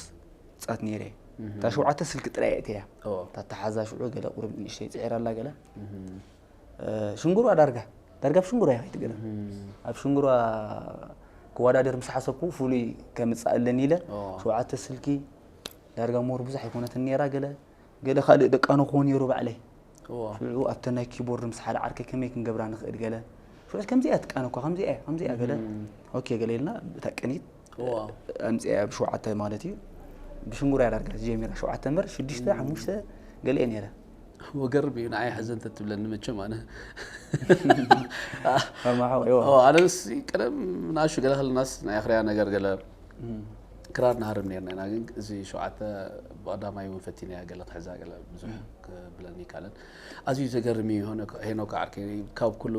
ጻት ነይረ እየ። እህ። እታ ሸውዓተ ስልኪ ጥራይ እየ እተያ። እወ። እታ ተሓዛ ሽዑ ገለ ቁሩብ ንእሽተይ ጽዒራ ኣላ ገለ። እህ። እ፣ ሽንግሩዋ ዳርጋ። ዳርጋ ኣብ ሽንጉራ እያ ከይትገለ ኣብ ሽንጉራ ክወዳደር ምስ ሓሰብኩ ፍሉይ ከምፅእ ኣለኒ ኢለ ሸውዓተ ስልኪ ዳርጋ ሞር ብዙሕ ኣይኮነትን ነይራ ገለ ገለ ካልእ ደቃኑ ክኾን ነይሩ ባዕለይ ሽዑ ኣብተ ናይ ኪቦርድ ምስ ሓደ ዓርከይ ከመይ ክንገብራ ንኽእል ገለ ሽዑ ከምዚኣ ትቃነ እኳ ከምዚኣ ከምዚኣ ገለ ኦኬ ገለ ኢልና እታ ቅኒት ኣምፅኣ ብሸውዓተ ማለት እዩ ብሽንጉራ ዳርጋ ጀሚራ ሸውዓተ እምበር ሽዱሽተ ሓሙሽተ ገለ እየ ነይረ ወገርብ እዩ ንዓይ ሕዘ እንተትብለኒ መቸም ኣነ ኣነስ ቀደም ንኣሹ ገለ ከለናስ ናይ ኣኽርያ ነገር ገለ ክራር ንሃርም ነርና ኢና ግን እዚ ሸውዓተ ብቀዳማይ እውን ፈቲናያ ገለ ክሕዛ ገለ ብዙሕ ክብለኒ ይካለን ኣዝዩ ዘገርም እዩ ሄኖክ ዓርከይ ካብ ኩሉ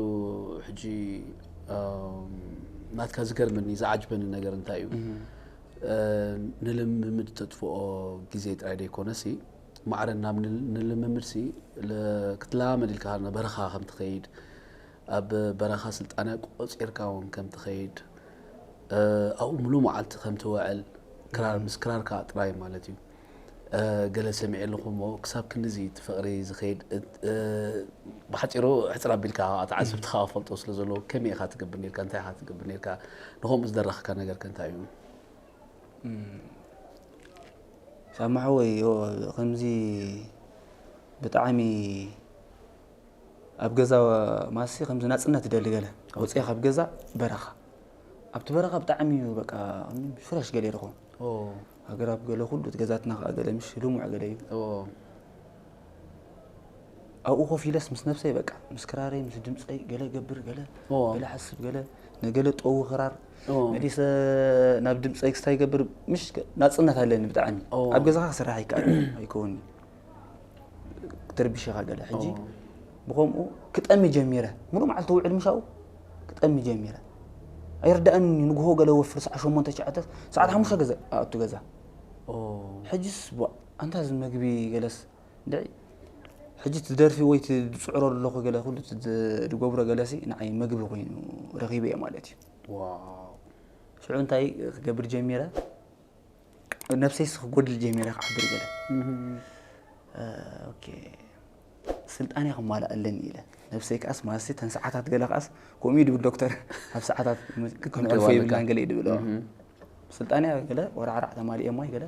ሕጂ ናትካ ዝገርመኒ ዝዓጅበኒ ነገር እንታይ እዩ ንልምምድ ተጥፍኦ ግዜ ጥራይ ዘይኮነሲ ማዕረ ናብ ንልምምድ ሲ ክትለማመድ ኢልካ በረኻ ከም ትኸይድ ኣብ በረኻ ስልጣነ ቆፂርካ እውን ከም ትኸይድ ኣብኡ ሙሉ መዓልቲ ከም ትውዕል ክራር ምስ ክራርካ ጥራይ ማለት እዩ ገለ ሰሚዐ ኣለኹ እሞ ክሳብ ክንድዚ እቲ ፍቕሪ ዝኸይድ ብሓፂሩ ሕፅር ኣቢልካ ተዓዘብትኻ ፈልጦ ስለ ዘለዎ ከመይ ኢኻ ትገብር ነርካ እንታይ ኢኻ ትገብር ነርካ ንኸምኡ ዝደረኽካ ነገር ከ እንታይ እዩ ሳማ ሓወይ ከምዚ ብጣዕሚ ኣብ ገዛ ማሲ ከምዚ ናፅነት ይደሊ ገለ ወፅአ ካብ ገዛ በረኻ ኣብቲ በረኻ ብጣዕሚ እዩ በቃ ፍረሽ ገለ ይረኽቦ ሃገራብ ገለ ኩሉ እቲ ገዛትና ከዓ ገለ ምሽ ልሙዕ ገለ እዩ ኣብኡ ኮፍ ኢለስ ምስ ነብሰይ በቃ ምስ ክራረይ ምስ ድምፀይ ገለ ገብር ገለ ገለ ሓስብ ገለ ንገለ ጠዊ ክራር መሊሰ ናብ ድምፀይ ክስታይ ገብር ምሽ ናፅነት ኣለኒ ብጣዕሚ ኣብ ገዛኻ ክስራሕ ይከኣል ኣይከውኒ ክትርብሽ ኢኻ ገለ ሕጂ ብኸምኡ ክጠሚ ጀሚረ ሙሉ መዓልቲ ውዕል ምሻው ክጠሚ ጀሚረ ኣይርዳእን ንግሆ ገለ ወፍር ሰዓ ሸሞንተ ሸዓተ ሰዓት ሓሙሽተ ገዛ ኣእቱ ገዛ ሕጅስ ኣንታ እዚ መግቢ ገለስ እንድዒ ሕጂ ትደርፊ ወይ ትፅዕሮ ኣለኹ ገለ ኩሉ ዝገብሮ ገለሲ ንዓይ መግቢ ኮይኑ ረኺበ እየ ማለት እዩ ሽዑ እንታይ ክገብር ጀሚረ ነብሰይስ ክጎድል ጀሚረ ክዓብር ገለ ስልጣን ክማላእ ኣለኒ ኢለ ነብሰይ ከኣስ ማለት ተን ሰዓታት ገለ ከኣስ ከምኡ ድብል ዶክተር ኣብ ሰዓታት ክንዕርፎ ይብላን ገለ ድብል ስልጣንያ ገለ ወራዕራዕ ተማሊኤ ማይ ገለ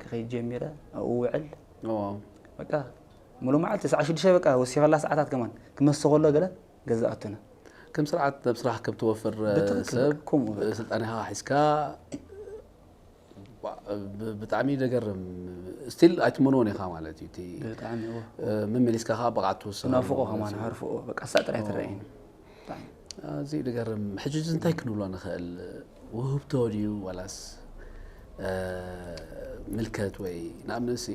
ክኸይድ ጀሚረ ኣብኡ ውዕል በቃ ሙሉ መዓልቲ ሰዓ ሽዱሽተ በቃ ወሲኸላ ሰዓታት ከማን ክመስ ከሎ ገለ ገዛ ኣቱና ከም ስርዓት ናብ ስራሕ ከም ትወፍር ሰብ ስልጣንኻ ሒዝካ ብጣዕሚ ደገርም ስቲል ኣይትመንዎን ኢኻ ማለት እዩ እቲ መመሊስካ ከዓ ብቕዓት ትውስኽ ናፍቆ ከማን ሃርፍኦ በቃ ሳጥ ጥራይ ትረአይኒ እዚ ደገርም ሕጂ እንታይ ክንብሎ ንኽእል ውህብቶ ድዩ ዋላስ ምልከት ወይ ንኣብነት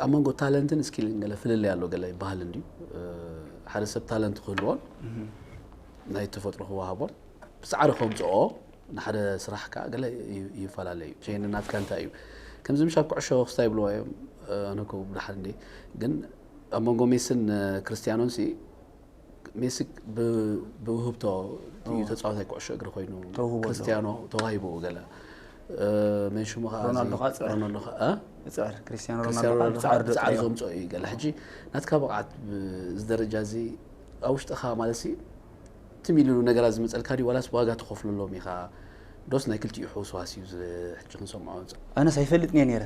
ኣብ መንጎ ታለንትን ስኪልን ገለ ፍልልይ ኣሎ ገለ ይበሃል እንድዩ ሓደ ሰብ ታለንት ክህልዎን ናይ ተፈጥሮ ክወሃቦን ብፃዕሪ ከምፅኦ ንሓደ ስራሕ ከዓ ገለ ይፈላለ እዩ ሸይኒ ናትካ እንታይ እዩ ከምዚ ምሽ ኣብ ኩዕሾ ክስታ ይብልዎ እዮም ኣነኮ ብድሓር እንዲ ግን ኣብ መንጎ ሜስን ክርስቲያኖን ሲ ሜሲ ብውህብቶ እዩ ተፃዋታይ ኩዕሾ እግሪ ኮይኑ ክርስቲያኖ ተዋሂቡ ገለ መን ሽሙ ከዓ ሮናልዶ ከዓ ፅዕር ሮናልዶ ከዓ እ? ይፅዕር ክርስቲያኖ ክርስቲያኖ ሮናልዶ ከዓ ሮናልዶ ብፃዕር ብፃዕር ዶ ጥራይ እዮም። ዘምፅኦ እዩ ገለ ሕጂ ናትካ ብቕዓት ብ- እዚ ደረጃ እዚ ኣብ ውሽጥኻ ማለት ሲ ትም ኢሉ ነገራት ዝመፀልካ ድዩ ዋላስ ዋጋ ትኸፍለሎም ኢኻ ዶስ ናይ ክልቲኡ ሕውስዋስ እዩ ዝ- ሕጂ ክንሰምዖ ኣነስ ኣይፈልጥን እየ ነይረ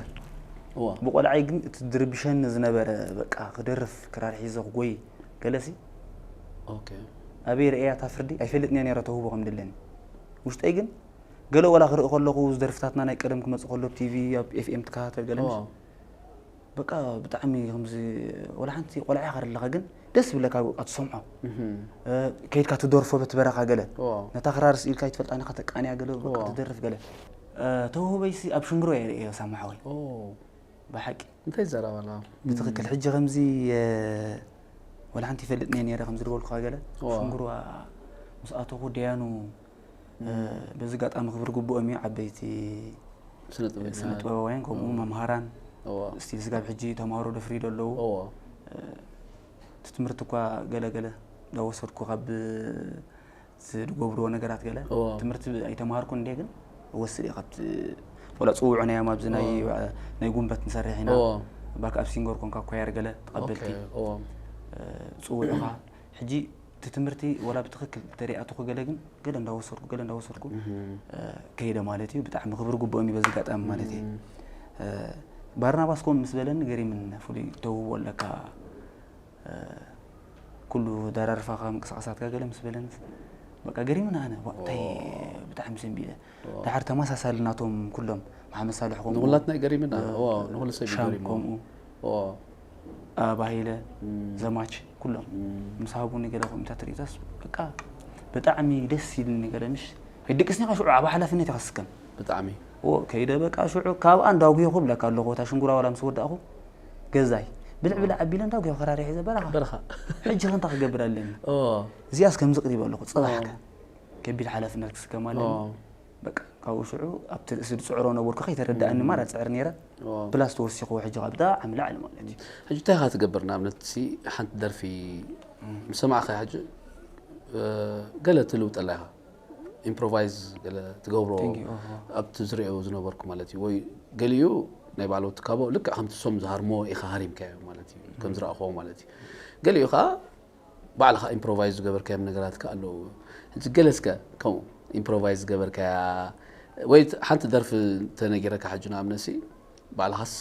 እዋ ብቆልዓይ ግን እቲ ድርብሸኒ ዝነበረ በቃ ክደርፍ ክራር ሒዘ ክጎይ ገለሲ ኦኬ ኣበይ ርእያ እታ ፍርዲ ኣይፈልጥን እየ ነይረ ተውህቦ ከም ድለኒ ውሽጠይ ግን ገለ ወላ ክርኢ ከለኹ ዝደርፍታትና ናይ ቀደም ክመፅእ ከሎ ቲቪ ኣብ ኤፍኤም ትከታተል ገለ ምሽ በቃ ብጣዕሚ ከምዚ ወላ ሓንቲ ቆልዓ ኢኻ ዘለኻ ግን ደስ ይብለካ በቃ ትሰምዖ ከይድካ ትደርፎ በቲ በረኻ ገለ ነታ ክራር ስኢልካ ይትፈልጣ ኒኻ ተቃንያ ገለ በቃ ትደርፍ ገለ ተውህበይሲ ኣብ ሽንግሮ እየ ርእዮ ሳማ ሓወይ ብሓቂ እንታይ ዘረባና ብትኽክል ሕጂ ከምዚ ወላ ሓንቲ ይፈልጥ ነየ ነረ ከምዚ ዝበልኩኻ ገለ ሽንግሮ ምስ ኣተኹ ደያኑ በዚ ጋጣሚ ክብሪ ግብኦም እዩ ዓበይቲ ስነ ጥበባውያን ከምኡ መምሃራን ስቲል ስጋብ ሕጂ ተማሃሮ ደፍሪዶ ኣለዉ እቲ ትምህርቲ እኳ ገለገለ ዳወሰድኩ ካብ ዝገብርዎ ነገራት ገለ ትምህርቲ ኣይተማሃርኩ እንደ ግን ወስድ እየ ካብቲ ወላ ፅውዑ ናይ ኣብዚ ናይ ጉንበት ንሰርሕ ኢና ባክ ኣብ ሲንገር ኮንካ ኳየር ገለ ተቐበልቲ ፅውዑኻ ሕጂ እቲ ትምህርቲ ወላ ብትኽክል ተሪኣትኹ ገለ ግን ገለ እንዳወሰድኩ ገለ እንዳወሰድኩ ከይደ ማለት እዩ። ብጣዕሚ ክብሪ ግብኦም እዩ በዚ ኣጋጣሚ ማለት እዩ። ባርናባስ ከምኡ ምስ በለኒ ገሪምን፣ ፍሉይ ተውህቦ ኣለካ፣ ኩሉ ደራርፋኻ ምንቅስቃሳትካ ገለ ምስ በለኒ በቃ ገሪምን። ኣነ እንታይ ብጣዕሚ ሰንቢደ። ድሓር ተመሳሳሊ ናቶም ኩሎም መሓመድ ሳልሕ ከምኡ፣ ንኹላትና እዩ ገሪምና። ንኹሉ ሰብ እዩ ሻም ገሪሙ። ከምኡ፣ ኣባሂለ፣ ዘማች ኩሎም ምስ ሃቡኒ ገለ ከምታት ርኢቶስ በቃ ብጣዕሚ ደስ ኢልኒ። ገለ ምሽ ኣይድቅስኒ ኢኻ ሽዑ ኣብ ሓላፍነት ኢኻ ትስከም። ብጣዕሚ። ከይደ በቃ ሽዑ ካብኣ እንዳጉየኹ ብለካ ኣለኹ። እታ ሽንጉራ ዋላ ምስ ወዳእኹ ገዛይ ብልዕ ብልዕ ኣቢለ እንዳጉየኹ ከራሪ ሒዘ በረኻ። በረኻ። ሕጂ ከ እንታይ ክገብር ኣለኒ? እዚኣስ ከምዚ ቅሪበ ኣለኹ፣ ጽባሕ ከ ከቢድ ሓላፍነት ክስከም ኣለኒ። በቃ ካብኡ ሽዑ ኣብቲ ርእሲ ዝጽዕሮ ነበርኩ፣ ከይተረድኣኒ ማራ ጽዕር ነይረ። ፕላስ ተወሲኽዎ ሕጂ ካብ ብጣዕሚ ላዕሊ ማለት እዩ። ሕጂ እንታይ ኢኻ ትገብር? ንኣብነት ሲ ሓንቲ ደርፊ ምስ ሰማዕካ ሕጂ ገለ ትልውጠላ ኢኻ፣ ኢምፕሮቫይዝ ገለ ትገብሮ። ኣብቲ ዝሪኦ ዝነበርኩ ማለት እዩ። ወይ ገሊኡ ናይ ባዕሉ ትካቦ ልክዕ ከምቲ ሶም ዝሃርሞ ኢኻ ሃሪምካዮ ማለት እዩ፣ ከም ዝረኣኽዎ ማለት እዩ። ገሊኡ ከዓ ባዕልኻ ኢምፕሮቫይዝ ዝገበርካዮም ነገራት ከ ኣለዉ። ሕጂ ገለ እስከ ከምኡ ኢምፕሮቫይዝ ዝገበርካያ ወይ ሓንቲ ደርፊ ተነጊረካ ሕጂ ንኣብነሲ ባዕልኻስ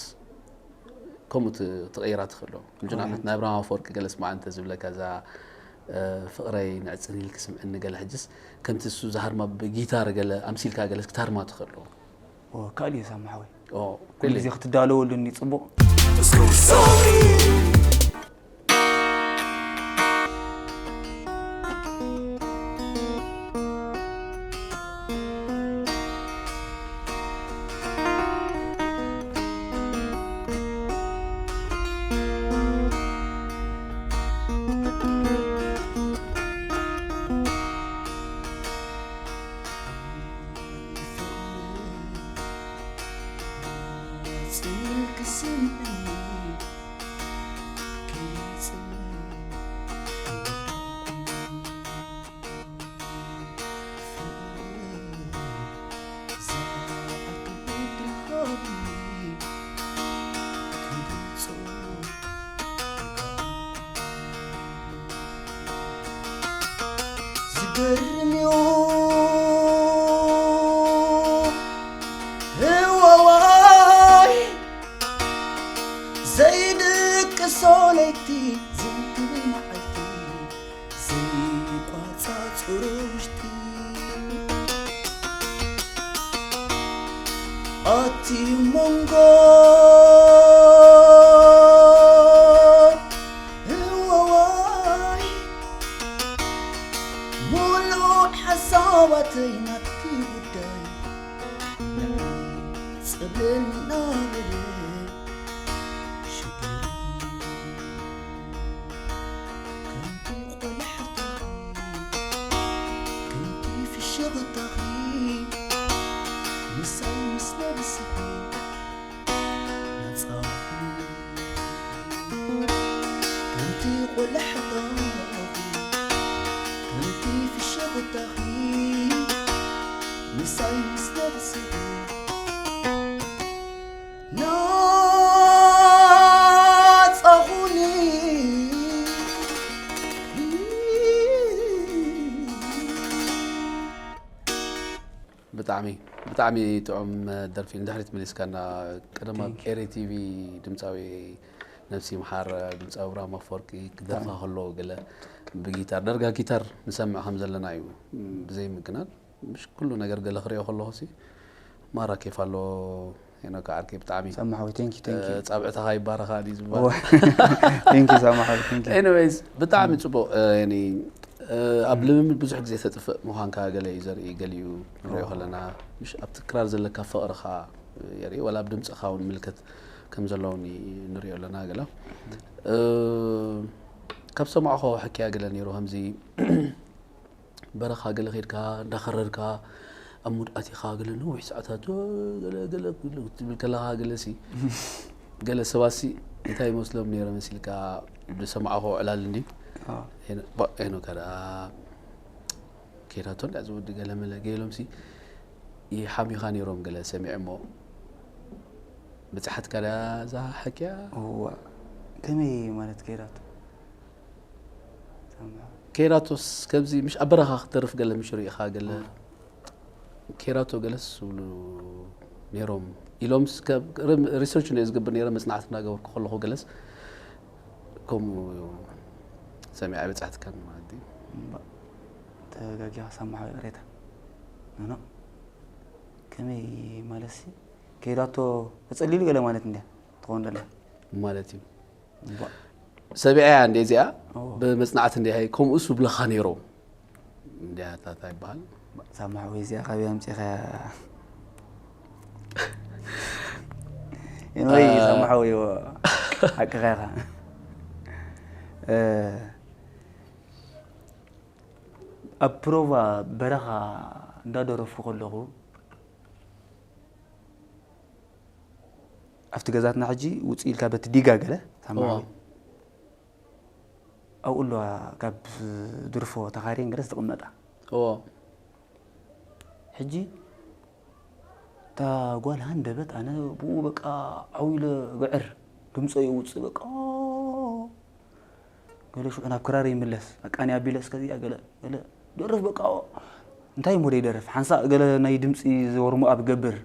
ከምኡ ት- ትቐይራ ትኽእሎ። ሕጂ ንኣብነት ናይ ኣብርሃም ኣፈወርቂ ገለ ስማዕ እንተ ዝብለካ እዛ እ፣ ፍቕረይ ንዕጽን ኢልክ ስምዕኒ ገለ ሕጅስ ከምቲ እሱ ዝሃርማ ብጊታር ገለ ኣምሲልካ ገለስ ክትሃርማ ትኽእሎ። ካልእ እዩ ሳማ ሓወይ። ኩሉ ግዜ ክትዳለወሉ እኒ ጽቡቕ። ዝገርም እዩ ህወዋይ ዘይድቅሶ ለይቲ ዝንትብል መዓልቲ ዘይቋጻጽሮ ውሽጢ ኣቲ መንጎ ህወዋይ ሙሉእ ሓሳባተይ ናትኪ ጉዳይ ጽብልና በለ ሽግር ከምቲ ቆላሕታኺ ከምቲ ፍሽኽታኺ ምሳይ ምስ ነብስኺ ናጻኺ ከምቲ ቆላሕታኺ ከምቲ ፍሽኽታኺ ምሳይ ምስ ነብስኺ ናጻኹኒ። ብጣዕሚ ብጣዕሚ ጥዑም ደርፊ። ንድሕሪት መሊስካና። ቀደም ኣብ ኤሪ ቲቪ ድምፃዊ ነብሲ ይምሓር ድምፃዊ ኣብርሃም ኣፈወርቂ ክደርፋ ከሎ ገለ ብጊታር፣ ዳርጋ ጊታር ንሰምዕ ከም ዘለና እዩ ብዘይ ምግናን። ምሽ ኩሉ ነገር ገለ ክሪኦ ከለኹ ሲ ማራ ኬፍ ኣሎ። ሄኖክ ዓርከይ ብጣዕሚ ሰማሓዊ፣ thank you፣ thank you። እ፣ ጻብዕትኻ ይባረኻ ድዩ ዝበሃል? እወ። Thank you ሰማሓዊ፣ thank you። Anyways፣ ብጣዕሚ ጽቡቕ፣ እ፣ የኒ፣ እ፣ ኣብ ልምምድ ብዙሕ ግዜ ተጥፍእ ምዃንካ ገለ እዩ ዘርኢ፣ ገሊኡ ንሪኦ ከለና፣ ምሽ ኣብቲ ክራር ዘለካ ፍቕርኻ የርኢ፣ ወላ ኣብ ድምጽኻ እውን ምልክት ከም ዘለውን ንሪኦ ኣለና ገለ። እ፣ ካብ ሰማዕኹ ሕክያ ገለ ነይሩ፣ ከምዚ በረኻ ገለ ኸይድካ እንዳኸረርካ ኣብ ሙድ ኣቲኻ ገለ ነዊሕ ሰዓታት ገለ ገለ ክትብል ከለኻ ገለ ሲ ገለ ሰባት ሲ እንታይ ይመስሎም ነይሮም መሲልካ ዝሰማዕኹ ዕላል እንዲ ኣዎ። ሄኖ- ባ- ሄኖካ ደኣ ከይዳቶ እንዳ ዝወዲ ገለ መለ ገይሎም ሲ ይሓምዩኻ ነይሮም ገለ ሰሚዐ እሞ ብጽሓትካ ደኣ እዛ ሓኪያ እዋ ከመይ ማለት ከይዳቶ ሰምዖ ከይራቶስ ከምዚ ምሽ ኣብ በረኻ ክትደርፍ ገለ ምሽ ርኢኻ ገለ ከይራቶ ገለስ ዝብሉ ነይሮም ኢሎም ሪሰርች እንደ ዝገብር ነይረ መፅናዕቲ እናገበርኩ ከለኹ ገለስ ከምኡ ሰሚዐ በፃሕትካን ማለት እዩ። ተጋጊኻ ሳማሓዊ ቅሬታ ኖ ከመይ ማለት ከይዳቶ ተፀሊሉ ገለ ማለት እንዲያ ትኸውን ደለ ማለት እዩ። ሰቢዐያ እንደ እዚኣ ብመፅናዕቲ እንደ ከምኡስ ብለኻ ነይሮም እንዲያ ታታ ይበሃል። ሳማሓዊ እዚኣ ካበይ ኣምፂኻ ወይ ሳማሓዊ ሓቅኻ ኢኻ ኣብ ፕሮቫ በረኻ እንዳደረፍኩ ከለኹ ኣብቲ ገዛትና ሕጂ ውፅእ ኢልካ በቲ ዲጋ ገለ ሳማዊ ኣብኡ ኣለዋ ካብ ድርፎ ተኻርየን ገለ ዝትቕመጣ ሕጂ እታ ጓል ሃንደበት ኣነ ብኡ በቃ ዓው ኢለ ግዕር ድምፀ የውፅእ በቃ ገለ ሽዑ ናብ ክራር ይምለስ ኣቃኒ ኣቢለ እስከዚኣ ገለ ገለ ደርፍ በቃ እንታይ ሞ ደይደርፍ ሓንሳእ ገለ ናይ ድምፂ ዝወርሙ ኣብ ገብር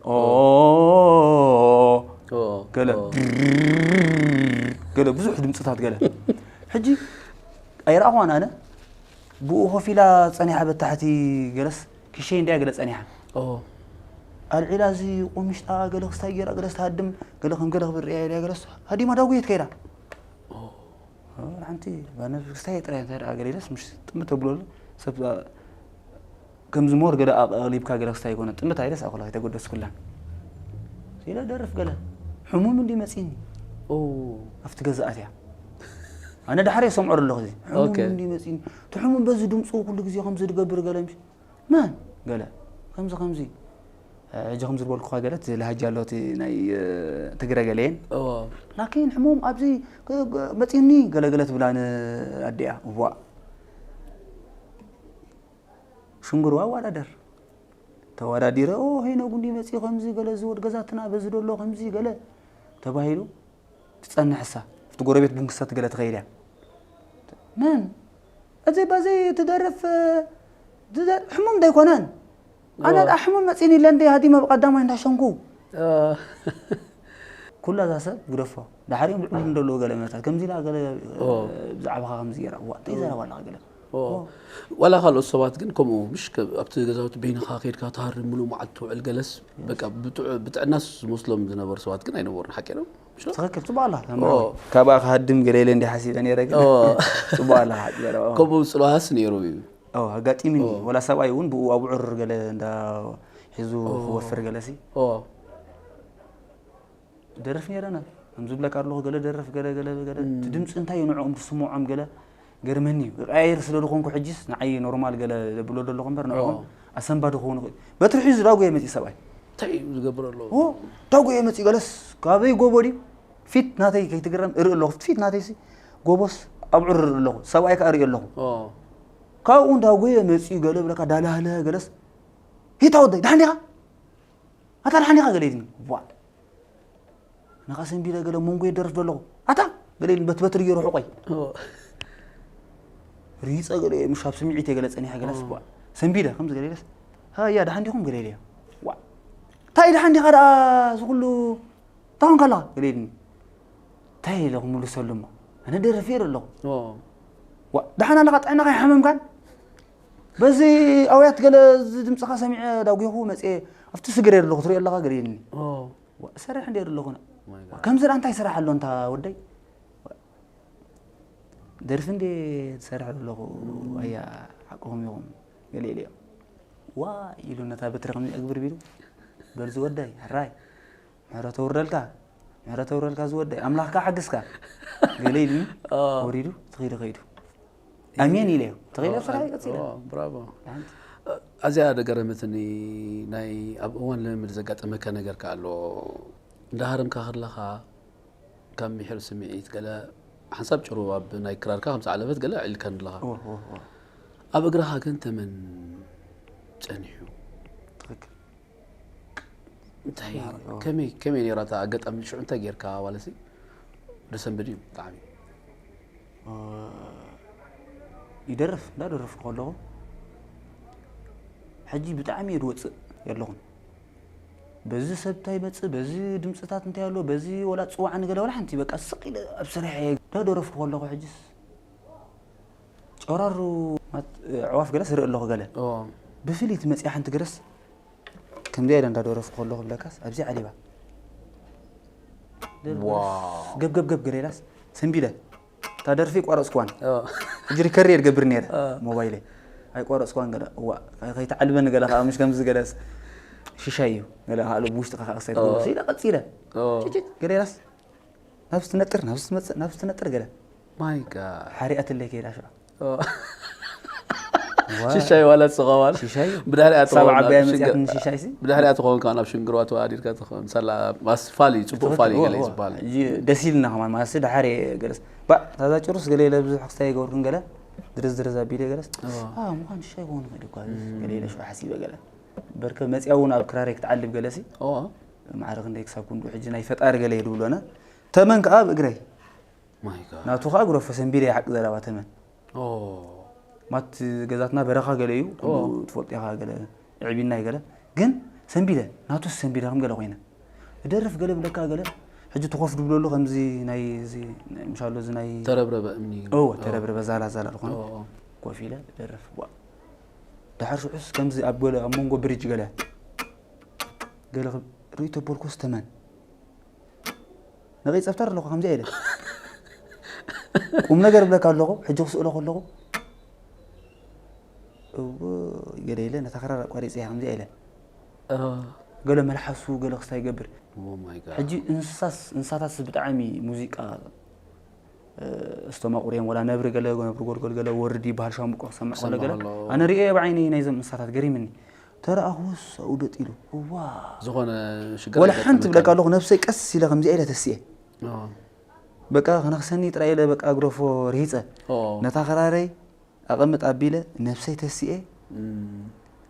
ገለ ገለ ብዙሕ ድምፅታት ገለ ሕጂ ኣይረኣኹዋን ኣነ ብኡ ኮፍ ኢላ ፀኒሓ በታሕቲ ገለስ ክሸይ እንድያ ገለ ፀኒሓ ኣልዒላ እዚ ቁምሽጣ ገለ ክስታይ ገይራ ገለስ ትሃድም ገለ ከም ገለ ክብል ሪኣ ኢልያ ገለስ ሃዲማ ዳጉየት ከይዳ ሓንቲ ባነር ክስታይ ጥራይ እንታይ ደኣ ገለ ኢለስ ምሽ ጥምት ተብሎ ሰብ ከምዚ ሞር ገለ ኣቕሊብካ ገለ ክስታይ ይኮነ ጥምት ኣይደስ ኣኹላ ኣይተጎደስኩላን ኢለ ደርፍ ገለ ሕሙም እንዲ መፂኒ ኣብቲ ገዛኣት እያ ኣነ ዳሕረ የሰምዖ ኣለኹ እዚ ሕሙም እንዲ መፂኒ እቲ ሕሙም በዚ ድምፁ ኩሉ ግዜ ከምዚ ዝገብር ገለ ምሽ መን ገለ ከምዚ ከምዚ ሕጂ ከም ዝበልኩኻ ገለ እቲ ላሃጃ ኣሎ እቲ ናይ ትግረ ገለየን ላኪን ሕሙም ኣብዚ መፂኒ ገለገለ ትብላ ንኣዲኣ እዋ ሽንግርዋ ኣዋዳደር ተወዳዲረ ኦ ሄኖ ጉንዲ መፂ ከምዚ ገለ ዝወድ ገዛትና በዚ ደሎ ከምዚ ገለ ተባሂሉ ትጸንሕ እሳ ኣብቲ ጎረቤት ቡንክሰት ገለ ትኸይድ እያ መን እዚ በዚ ትደርፍ ሕሙም ዶ ኣይኮነን ኣነ ዳ ሕሙም መጺኒ ኢለ እንደ ሃዲመ ብቀዳማይ እንዳሸንኩ ኩላ እዛ ሰብ ግደፎ ዳሓር እዮም ልዕሉ እንደለዎ ገለ መታት ከምዚ ኢላ ገለ ብዛዕባኻ ከምዚ ገይራ እዋ እንታይ ዘረባ ኣለኻ ገለ ዋላ ካልኦት ሰባት ግን ከምኡ ምሽ ኣብቲ ገዛውቲ በይንኻ ከድካ ትሃርም ምሉእ መዓልቲ ትውዕል ገለስ ብጥዕናስ ዝመስሎም ዝነበሩ ሰባት ግን ኣይነበሩን ሓቂ ነው ትኽክል ፅቡቅ ኣላ ካብኣ ክሃድም ገለ ኢለ እንዲ ሓሲበ ነረ ግን ፅቡቅ ኣላ ሓቂ ገለ ከምኡ ፅልዋስ ነይሩ እዩ ኣጋጢምኒ ወላ ሰብኣይ እውን ብኡ ኣብዑር ገለ እንዳ ሒዙ ክወፍር ገለሲ ደርፍ ነረና ከም ዝብለካ ኣለኹ ገለ ደርፍ ገለ ገለ ገለ እቲ ድምፂ እንታይ እዩ ንዕኦም ዝስምዖም ገለ ገርመኒ እዩ ቀያየር ስለ ዝኾንኩ ሕጂስ ንዓይ ኖርማል ገለ ዘብሎ ዘለኹ እምበር ንዕኦም ኣሰንባዲ ክኾኑ በትሪ ሒዙ ዳጎየ መፂ ሰብኣይ እንታይ እዩ ዝገብር ኣሎ ዳጎየ መፂ ገለስ ካበይ ጎቦ ድዩ ፊት ናተይ ከይትግረም እርኢ ኣለኹ ፊት ናተይ ሲ ጎቦስ ኣብዑር እርኢ ኣለኹ ሰብኣይ ከዓ እርኢ ኣለኹ ካብኡ እንዳጎየ መፂኡ ገለ ብለካ ዳላህለ ገለስ ሂታ ወደይ ዳሕንዲኻ ኣታ ደሓን ዲኻ ገለ ኢልኒ ዋ ኣነ ኸዓ ሰንቢደ ገለ መንጎ ይደርፍ ዘለኹ ኣታ ገለ ኢልኒ በቲ በትሪ ገይሩ ሕቆይ ሪፀ ገለ ምሽ ኣብ ስምዒት ገለ ፀኒሐ ገለስ ዋ ሰንቢደ ከምዚ ገለ ኢለስ ሃያ ደሓን ዲኹም ገለ ኢለዮ ዋ እንታይ ደሓን ዲኻ ደኣ ዝኩሉ እንታይ ኮንካ ኣለኻ ገለ ኢልኒ እንታይ ኢለ ክምልሰሉ እሞ ኣነ ደርፍ እየ ኣለኹ ደሓን ኣለኻ ጥዕናኻ ይሓመምካን በዚ ኣውያት ገለ እዚ ድምፅኻ ሰሚዐ ዳጒኹ መፅየ ኣብቲ ስግር እየ ኣለኹ ትሪኦ ኣለኻ ገለ ኢልኒ እሰርሕ እንደ ኣለኹ ከምዚ ደኣ እንታይ ስራሕ ኣሎ እንታ ወደይ ደርፊ እንደ ዝሰርሕ ዘለኹ ኣያ ሓቅኹም ኢኹም ገለ ኢለዮ ዋ ኢሉ ነታ በትሪ ከምዚ ኣግብር ቢሉ በል ዝወደይ ሕራይ ምሕረት ኣውርደልካ ምሕረት ኣውርደልካ ዝወደይ ኣምላኽካ ሓግዝካ ገለ ኢሉ ወሪዱ ትኺዱ ከይዱ ኣሜን ኢለዮ ተኺለ ስራይ ቀፂለ ብራቮ ኣዚኣ ደገረመትኒ ናይ ኣብ እዋን ልምምድ ዘጋጠመካ ነገር ከ ኣሎ እንዳሃረምካ ከለኻ ካብ ምሕር ስምዒት ገለ ሓንሳብ ጭሩ ኣብ ናይ ክራርካ ከም ዝዓለበት ገለ ኣዕልልካን ኣለኻ ኣብ እግርኻ ግን ተመን ጸኒሑ እንታይ ከመይ ከመይ ነይራ እታ ኣጋጣሚ ሽዑ እንታይ ጌርካ ዋለሲ ደሰንብድ እዩ ብጣዕሚ ይደርፍ እንዳደረፍኩ ከለኹ ሕጂ ብጣዕሚ እየ ዝወፅእ የለኹን። በዚ ሰብ እንታይ ይመፅእ፣ በዚ ድምፅታት እንታይ ኣሎ፣ በዚ ወላ ፅዋዕ ንገለ ወላ ሓንቲ በቃ ስቕ ኢለ ኣብ ስራሕ እየ እንዳደረፍኩ ከለኹ ሕጅስ ጨራሩ ማት- ኣዕዋፍ ገለ ስርኢ ኣለኹ ገለ ብፍልይቲ መፅያ ሓንቲ ገለስ ከምዚኣ ኢለ እንዳደረፍኩ ከለኹ ብለካስ ኣብዚ ዓሊባ ገብገብገብ ገለ ኢላስ ሰንቢለ እታ ደርፊ ቋረፅኩዋን ሕጂ ሪከርድ እየ ዝገብር ነይረ ሞባይለ ኣይቋረፅኩዋን ገለ እዋ ከይተዓልበኒ ገለ ከዓ ምሽ ከምዚ ገለስ ሽሻይ እዩ ገለ ከዓ ብውሽጢ ከዓ ክሳይ ትገብር ኢለ ቀፂለ ጭጭጭ ገለ ኢላስ ናብዚ ትነጥር ናብዚ ትመፅእ ናብዚ ትነጥር ገለ ማይ ጋድ ሓሪኣትለይ ከይዳ ሽዑ ሽሻይ ዋላ ትስቐዋል ሽሻይ ብድሕሪኣ ሳብ ትኸውን ዓባያ ኣብ ሽንግር- መፅያትኒ ሽሻይ ሲ ብድሕሪኣ ትኸውን ከዓ ናብ ሽንግርዋ ተዋዲድካ ትኸውን ሳላ ማስ ፋል እዩ ፅቡቅ ፋል እዩ ገለ እዩ ዝበሃል ሕጂ ደስ ኢልና ከማን ማለትሲ ደሓር እየ ገለስ ባ ታዛ ጭሩስ ገለ ኢለ ብዙሕ ክስታይ ይገብርኩን ገለ ድርዝ ድርዝ ኣቢለ ገለስ እዋ። "አ፣ ምዃን ሽሻይ ክኾን ይኽእል እኳ ገለ ኢለ ሽዑ ሓሲበ ገለ በርከ መፅያ እውን ኣብ ክራረይ ክትዓልብ ገለሲ እዋ ማዕረ ክንደይ ክሳብ ክንዱ ሕጂ ናይ ፈጣሪ ገለ እየ ድብሎና ተመን ከዓ ኣብ እግረይ ማይ ጋድ ናቱ ከዓ ግረፎ ሰንቢለ ይሓቂ ዘረባ ተመን ኦ ማት ገዛትና በረኻ ገለ እዩ ኩሉ ትፈልጦ ኢኻ ገለ ዕቢና ገለ ግን ሰንቢለ ናቱስ ሰንቢለ ከም ገለ ኮይነ እደርፍ ገለ ብለካ ገለ ሕጂ ትኾፍ ድብለሉ ከምዚ ናይ እዚ ናይ- ምሻሎ እዚ ናይ ተረብረበ እምኒ ኦ ተረብረበ ዛላ ዛላ ዝኾነ ኦ ኮፍ ኢለ እደርፍ ዋ ድሓር ሽዑስ ከምዚ ኣብ ገለ ኣብ መንጎ ብሪጅ ገለ ገለ ክብ- ርእይቶ ቦልኮስ ተመን ነቒ ጸብተር ኣለኹ ከምዚኣ ኢለ ቁም ነገር ብለካ ኣለኹ ሕጂ ክስእሎ ከለኹ እዎ ገለ ኢለ ነታ ክራር ኣቋሪፀ እያ ከምዚኣ ኢለ ኦ ገለ መልሓሱ ገለ ክስታይ ይገብር ኦ ማይ ጋድ ሕጂ እንስሳስ እንስሳታትስ ብጣዕሚ ሙዚቃ እስተማቑር እዮም ወላ ነብሪ ገለ ነብሪ ጎልጎል ገለ ወርድ ይበሃል ሻምብቆ ክሰምዕ ከሎ ገለ ክሰምዕ ከሎ። ኣነ ርእየ ብዓይነይ ናይዞም እንስሳታት ገሪምኒ ተረኣኹስ ኣብኡ ደጥ ኢሉ እዋ ዝኾነ ሽግር ወላ ኣይገጠመካን። ሓንቲ ብለካ ኣለኹ ነብሰይ ቀስ ኢለ ከምዚኣ ኢለ ተስኤ ኦ በቃ ክነኽሰኒ ጥራይ ኢለ በቃ ግረፎ ርሂፀ ኦ ነታ ክራረይ ኣቐምጥ ኣቢለ ነብሰይ ተስኤ እም፣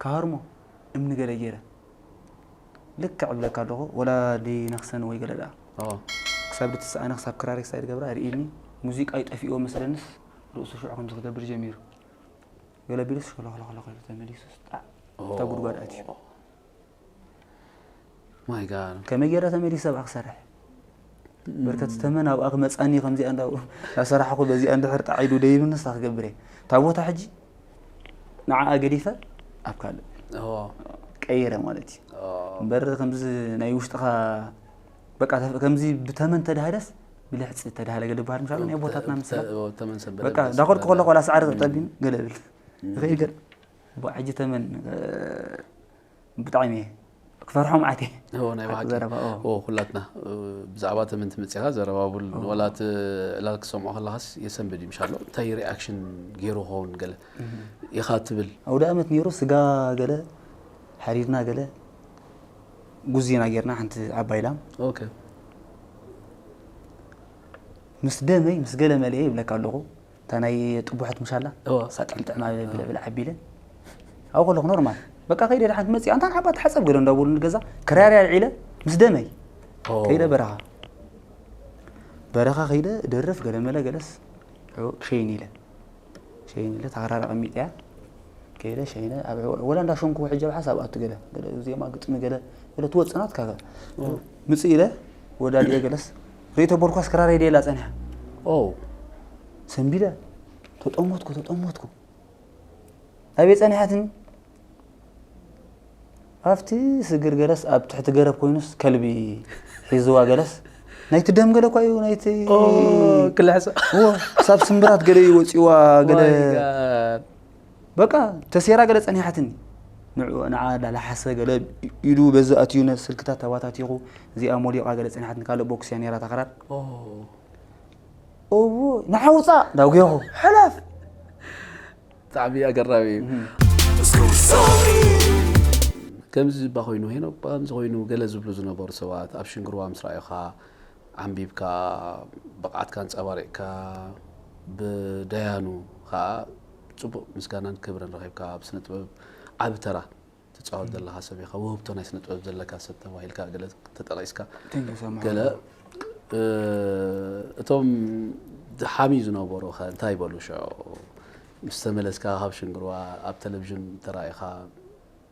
ክሃርሞ እምኒ ገለ ገይረ ልክዕ እብለካ ኣለኹ ወላ ድነኽሰኒ ወይ ገለ ደኣ ኦ ክሳብ ድትስኣነ ክሳብ ክራረይ ክሳይ ድገብራ ርኢኒ ሙዚቃ ይጠፊእዎ መስለንስ ርእሱ ሽዑ ከምዚ ክገብር ጀሚሩ ገለ ቢሉስ ሸሎኽሎኽሎኽ ኢሉ ተመሊሱስ ጣዕ እታ ጉድጓድ ኣትዩ ማይ ጋድ ከመይ ገይረ ተመሊሰ ኣብኣ ክሰርሕ በርከት ተመን ኣብኣ ክመፃኒ ከምዚኣ እንዳ ናሰራሕኹ በዚኣ እንድሕር ጣዒዱ ደይብንስ ክገብር እየ እታ ቦታ ሕጂ ንዓኣ ገዲፈ ኣብ ካልእ ኦ ቀይረ ማለት እዩ ኦ እምበር ከምዚ ናይ ውሽጥኻ በቃ ተፍ- ከምዚ ብተመን ተዳህደስ ብልሕፂ ተዳህለ ገለ በሃል ምሻሉ ናይ ቦታትና ምስላ ተ- ተመን ሰንበደ በቃ እንዳኸድኩ ከለኹ ቆላ ሳዕሪ ክጠቢን ገለ ብል ይኸይድ ገለ ባ ሕጂ ተመን እ፣ ብጣዕሚ እየ ክፈርሖም ዓት ኦ ናይ ብሓቂ ዘረባ ኦ ኦ ኩላትና እ፣ ብዛዕባ ተመን ትመፅኻ ዘረባ ቡል ወላ እቲ ዕላል ክሰምዖ ከለኻስ የሰንብድ እዩ ምሻሎ እንታይ ሪኣክሽን ገይሩ ክኸውን ገለ ኢኻ ትብል ኣውደ ኣመት ነይሩ ስጋ ገለ ሓሪድና ገለ ጉዚና ጌርና ሓንቲ ዓባይ ላም ኦኬ ምስ ደመይ ምስ ገለ መለየ ይብለካ ኣለኹ እታ ናይ ጥቡሐት ምሻላ እዋ። ሳጥን ጥዕማ ብለብል ዓቢለ ኣብኡ ከለኹ ኖርማል በቃ ከይደ ደሓን ትመፅእ ኣንታ ንዓባ ትሓፀብ ገለ እንዳበሉ ንገዛ ክራርያ ልዒለ ምስ ደመይ ኦ ከይደ በረኻ በረኻ ከይደ ደርፍ ገለ መለ ገለስ ሸይን ኢለ ሸይን ኢለ ታራራ ቀሚጥ እያ ከይደ ሸይነ ኣብ ወላ እንዳ ሸንኩ ሕጂ ኣብ ሓሳብ ኣቱ ገለ ገለ ዜማ ግጥሚ ገለ ገለ ትወፅእ ናትካ ምፅእ ኢለ ወዳዲኤ ገለስ ርእቶ ቦርኳስ ክራረይ ደላ ፀኒሓ ኦ ሰንቢለ ተጠሞትኩ ተጠሞትኩ ኣበይ ፀኒሓትኒ ኣብቲ ስግር ገለስ ኣብ ትሕቲ ገረብ ኮይኑስ ከልቢ ሒዝዋ ገለስ ናይቲ ደም ገለ እኳ እዩ ናይቲ ክልሕሰ እዎ ሳብ ስምብራት ገለ እዩ ወፂዋ ገለ My God። በቃ ተሴራ ገለ ፀኒሓትኒ ንዑ ንዓ እንዳላሓሰ ገለ ኢዱ በዚ ኣትዩ ነ- ስልክታት ተባታቲኹ እዚኣ ሞሊቓ ገለ ፀኒሓትኒ ካልእ ቦክስ እያ ነይራ ተኸራር ኦ እዎ ንሓውፃ ዳጉየኹ ሕለፍ ብጣዕሚ ኣገራሚ እዩ ከምዚ እባ ኮይኑ ሄኖ እባ ከምዚ ኮይኑ ገለ ዝብሉ ዝነበሩ ሰባት ኣብ ሽንግርዋ ምስ ረኣዩኻ ዓንቢብካ ብቕዓትካ ኣንፀባሪቕካ ብደያኑ ከዓ ፅቡቕ ምስጋናን ክብርን ረኺብካ ኣብ ስነ ጥበብ ዓቢ ተራ ትፃወት ዘለኻ ሰብ ኢኻ ውህብቶ ናይ ስነ ጥበብ ዘለካ ሰብ ተባሂልካ ገለ ተጠቒስካ Thank you so much. ገለ እ፣ እቶም ዝሓምዩ ዝነበሩ ኸ እንታይ ይበሉ ሽዑ ምስ ተመለስካ ካብ ሽንግርዋ ኣብ ቴሌቪዥን ተራኢኻ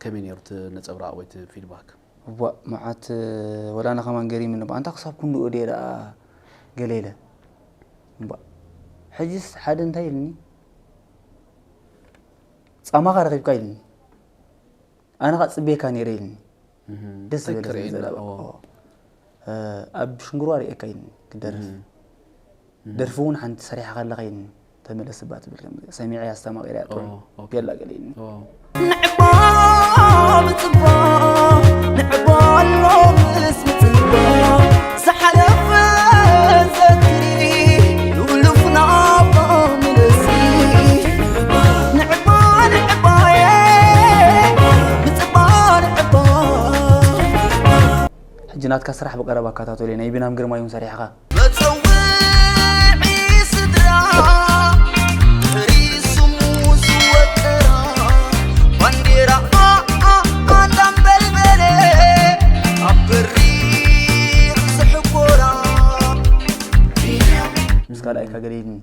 ከመይ ነይሩ እቲ ነጸብራቕ ወይ እቲ ፊድባክ? እዋእ፣ መዓት፣ ወላ ኣነ ከማን ገሪምኒ እባ፣ ኣንታ ክሳብ ክንድኡ ድየ ደኣ ገለ ኢለ። እባ፣ ሕጅስ ሓደ እንታይ ኢልኒ፣ ጻማኻ ረኺብካ ኢልኒ። ኣነ ኸኣ ጽቤካ ነይረ ኢልኒ። ደስ ዝበለ ሰብ ዘረባ። ኣብ ሽንግርዋ ርእየካ ኢልኒ ክደርፍ። ደርፊ እውን ሓንቲ ሰሪሓ ከለኻ ኢልኒ። ተመለስ እባ ትብል ከም ሰሚዐ ኣስተማቒረ እያ ጥዑም ገላ ገለ ኢልኒ። ንዕባ ምጽባ ንዕባ ኣሎ ምስ ምጽባ ዝሓለፈ ዘክሪ ሉሉፍ ናባ ምለሲ ንዕባ ንዕባየ ምጽባ ንዕባ ሕጂ ናትካ ስራሕ ብቀረባ ኣከታተሎ ናይ ቢናም ግርማይ እውን ሰሪሕኻ። መጸውዒ ስድራ ርእሱ ዝወጠራ ባንዴራ ኣኣ እንዳንበልበለ ኣብ በሪ ዝሕኮራ ምስ ካልኣይካ ገለ ኢልኒ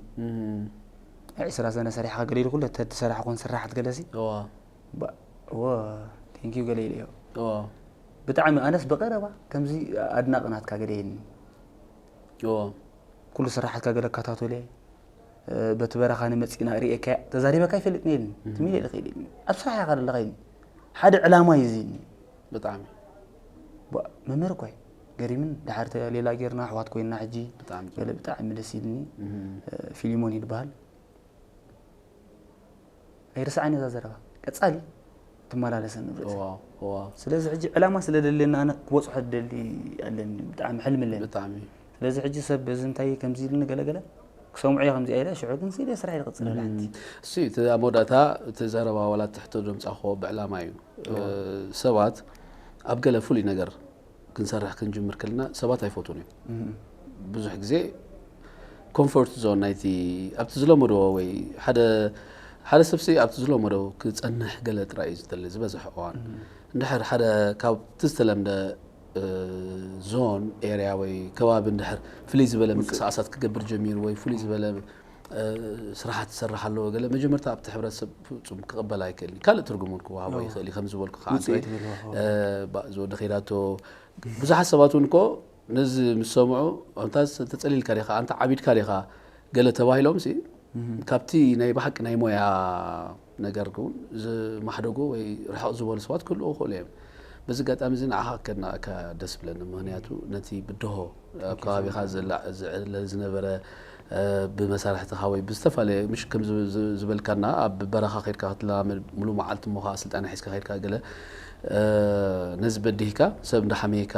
ዕስራ ሰነ ሰሪሕኻ ገለ ኢሉ ኩሉ ተትሰራሕ ኮን ስራሓት ገለሲ እዋ ባ እዎ ቴንኪዩ ገለ ኢለዮ እዋ ብጣዕሚ ኣነስ ብቐረባ ከምዚ ኣድናቒ ናትካ ገለ ኢልኒ እዋ ኩሉ ስራሓትካ ገለ እከታተሎ እየ በቲ በረኻ ንመፂና ርእየካያ ተዛሪበካ ይፈልጥ ነይልኒ ትሚል የለ ከይልኒ ኣብ ስራሕ ኢኻ ዘለኻ ኢልኒ ሓደ ዕላማ እዩ ዝኒ ብጣዕሚ መምህር እኮ እዩ ገሪምን ድሓር ሌላ ጌርና ኣሕዋት ኮይንና ሕጂ ብጣዕሚ ገለ ብጣዕሚ ደስ ኢልኒ ፊሊሞን ይድበሃል ኣይርስዓን እዛ ዘረባ ቀፃሊ ትመላለሰኒ ንብረት ስለዚ ሕጂ ዕላማ ስለ ደልየና ኣነ ክበፅሖ ደሊ ኣለኒ ብጣዕሚ ሕልሚ ኣለኒ ብጣዕሚ ስለዚ ሕጂ ሰብ በዚ እንታይ ከምዚ ኢልኒ ገለገለ ክሰምዑ እየ ከምዚኣ ኢለ ሽዑ ግን ስኢለ ስራሕ ይቕፅል ኣላ ሓንቲ እሱ እቲ ኣብ መወዳእታ እቲ ዘረባ ዋላ ትሕቶ ዘምፃእክዎ ብዕላማ እዩ ሰባት ኣብ ገለ ፍሉይ ነገር ክንሰርሕ ክንጅምር ከለና ሰባት ኣይፈትዉን እዮም ብዙሕ ግዜ ኮምፎርት ዞን ናይቲ ኣብቲ ዝለመዶ ወይ ሓደ ሓደ ሰብሲ ኣብቲ ዝለመዶ ክፀንሕ ገለ ጥራይ እዩ ዝደሊ ዝበዝሕ እዋን እንድሕር ሓደ ካብቲ ዝተለምደ ዞን ኤርያ ወይ ከባቢ እንድሕር ፍልይ ዝበለ ምንቅስቃሳት ክገብር ጀሚሩ ወይ ፍልይ ዝበለ ስራሓት ዝሰርሕ ኣለዎ ገለ መጀመርታ ኣብቲ ሕብረተሰብ ፍፁም ክቕበል ኣይክእልን ካልእ ትርጉም እውን ክወሃቦ ይኽእል እዩ ከም ዝበልኩ ከዓ ዝወዲ ከይዳቶ ብዙሓት ሰባት እውን እኮ ነዚ ምስ ሰምዑ ኣንታ ተፀሊልካ ዲኻ ኣንታ ዓቢድካ ዲኻ ገለ ተባሂሎም ሲ ካብቲ ናይ ብሓቂ ናይ ሞያ ነገር ግን ዝማሕደጉ ወይ ርሕቕ ዝበሉ ሰባት ክህልዎ ይኽእሉ እዮም በዚ ኣጋጣሚ እዚ ንዓኻ ከድናእካ ደስ ብለኒ ምክንያቱ ነቲ ብድሆ ኣብ ከባቢኻ ዝዕለ ዝነበረ ብመሳርሕትኻ ወይ ብዝተፈላለየ ምሽ ከም ዝበልካና ኣብ በረኻ ከድካ ክትለማመድ ሙሉ መዓልቲ እሞ ከዓ ስልጣነ ሒዝካ ከድካ ገለ ነዚ በዲህካ ሰብ እንዳሓመየካ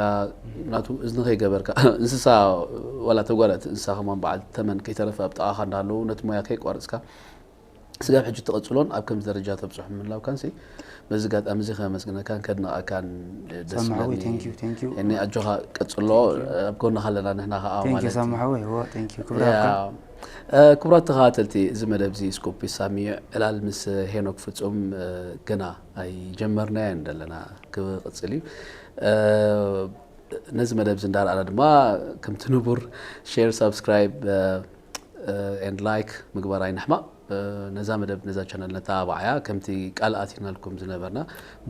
ናቱ እዝኒ ከይገበርካ እንስሳ ዋላ ተጓዳእቲ እንስሳ ከማን በዓል ተመን ከይተረፈ ኣብ ጥቓኻ እንዳሃለዉ ነቲ ሞያ ከይቋርፅካ ስጋብ ሕጂ ትቐፅሎን ኣብ ከምዚ ደረጃ ተብፅሖ ምህላውካን ሲ በዚ ኣጋጣሚ እዚ ከመስግነካን ከድንቐካን ደስ ሳምሓወይ ብለኒ thank you thank you እኒ ኣጆኻ ቀፅሎ ኣብ ጎንኻ ኣለና ንሕና ከዓ thank you ማለት እዩ። ሳምሓወይ እዎ thank you ክብራካ ያ፣ እ፣ ክቡራት ተኸታተልቲ እዚ መደብ እዚ ስኮፕ ሳሚ ዕላል ምስ ሄኖክ ፍፁም እ፣ ገና ኣይጀመርናዮን ዘለና ክቕፅል እዩ እ፣ ነዚ መደብ እዚ እንዳረኣና ድማ ከምቲ ንቡር share subscribe and like ምግባር ኣይንሕማቕ ነዛ መደብ ነዛ ቻነል ነተባብዓያ ከምቲ ቃል ኣቲናልኩም ዝነበርና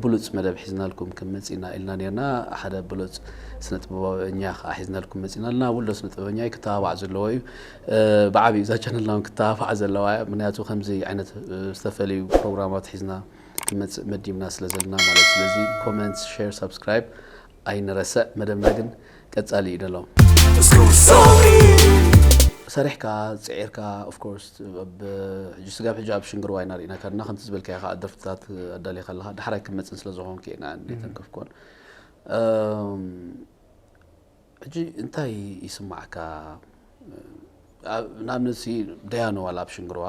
ብሉፅ መደብ ሒዝናልኩም ክንመፅእ ኢና ኢልና ነርና ሓደ ብሉፅ ስነ ጥበበኛ ከዓ ሒዝናልኩም መፂና ኣለና ውልዶ ስነ ጥበበኛ እዩ ክተባባዕ ዘለዎ እዩ ብዓብዩ እዛ ቻነልና እውን ክተባባዕ ዘለዋ እያ ምክንያቱ ከምዚ ዓይነት ዝተፈለዩ ፕሮግራማት ሒዝና ክንመፅእ መዲብና ስለ ዘለና ማለት ስለዚ comment share subscribe ኣይንረስዕ መደብና ግን ቀፃሊ እዩ ደሎ ሰሪሕካ ፅዒርካ ኦፍኮርስ ሕጂ ስጋብ ሕጂ ኣብ ሽንግርዋ ኢና ርኢናካ እና ከምቲ ዝበልካዮ ከዓ ደርፍታት ኣዳሊካ ኣለካ ዳሕራይ ክመፅን ስለ ዝኾንክ ኢና ተንከፍኮን ሕጂ እንታይ ይስማዕካ ንኣብነት ደያኑ ዋላ ኣብ ሽንግርዋ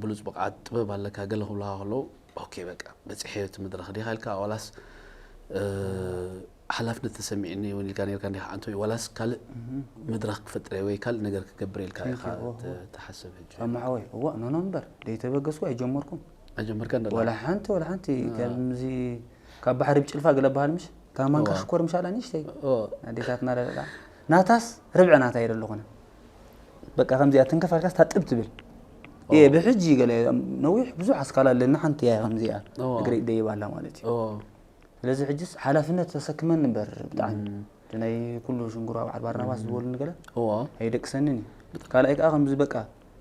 ብሉፅ ብቕዓት ጥበብ ኣለካ ገለ ክብልካ ከለዉ ኦኬ በቃ በፂሐ እቲ መድረኽ ዲኻ ኢልካ ዋላስ ሓላፍነት ተሰሚዕኒ እውን ኢልካ ነርካ እንዲኻ ዓንቶ እዩ ዋላስ ካልእ መድረኽ ክፈጥረ ወይ ካልእ ነገር ክገብር ኢልካ ኢኻ ትሓስብ ሕጂ ኣማሓወይ እዋ ኖኖ እምበር ደይተበገስኩ ኣይጀመርኩን ኣይጀመርካ እንዳ ወላ ሓንቲ ወላ ሓንቲ ከምዚ ካብ ባሕሪ ብጭልፋ ገለ በሃል ምሽ ካብ ማንካ ሽኮር ምሻላ ንሽተይ ኣዴታትና ለለላ ናታስ ርብዒ ናታ የደለኹነ በቃ ከምዚኣ ትንከፍ ኣልካስ ታጥብ ትብል እየ ብሕጂ ገለ ነዊሕ ብዙሕ ኣስካል ኣለኒ፣ ሓንቲ እያ ከምዚኣ ኦ። እግረይ ደይብ ኣላ ማለት እዩ። ኦ ስለዚ ሕጅስ ሓላፍነት ተሰክመን ንበር ብጣዕሚ እቲ ናይ ኩሉ ሽንጉራ በዓል ባርናባስ ዝበሉኒ ገለ እዎ ኣይደቅሰንን እዩ። ካልኣይ ከዓ ከምዚ በቃ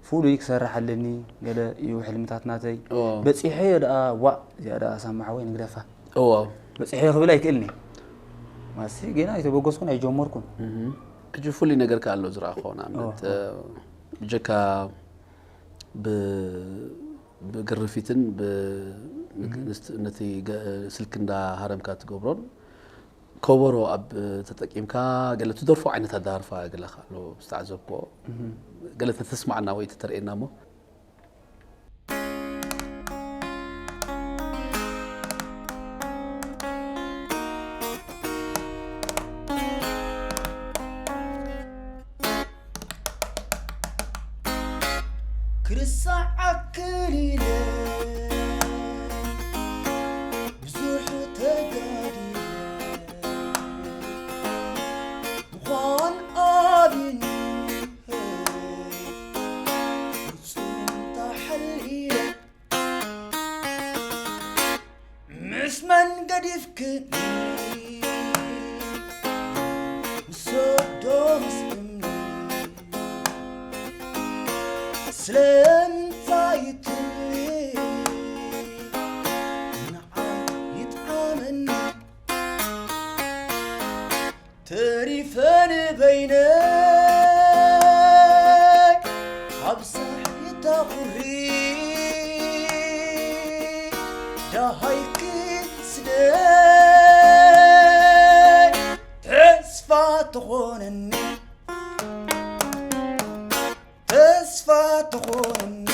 ፍሉይ ክሰርሕ ኣለኒ ገለ እዩ ሕልምታት ናተይ። እዎ በፂሐዮ ደኣ ዋእ እዚኣ ደኣ ሳማ ሓወይ ንግደፋ እዎ በፂሐዮ ክብል ኣይክእልን እየ። ማሲ ጌና ኣይተበገስኩን ኣይጀመርኩን። እህ። ሕጂ ፍሉይ ነገር ከ ኣሎ ዝረኣኹዎ ንኣብነት ኦ። እ፣ ብጀካ ብ- ብግርፊትን ብ- ንስ- ነቲ ገ- ስልኪ እንዳሃረምካ ትገብሮን ከበሮ ኣብ ተጠቂምካ ገለ ትደርፎ ዓይነት ኣዳርፋ ገለ ኣሎ ዝተዓዘብኮ ገለ ተተስማዕና ወይ ተተርእየና እሞ ክርሳዓክን ኢለ ብዙሕ ተጋዲለ ምዃን ኣብዩኒ ፍጹም ተሓሊለ ምስ መን ገዲፍክኒ ምስ ወዶ ምስ እምኒ ስለምንታይ ትብሊ ንዓይ ይጥዓመኒ ተሪፈ ንበይነይ ኣብ ሳሕሊ ተቑሪ ደሃይኪ ስደይ ተስፋ ትኾነኒ ተስፋ ትኾነኒ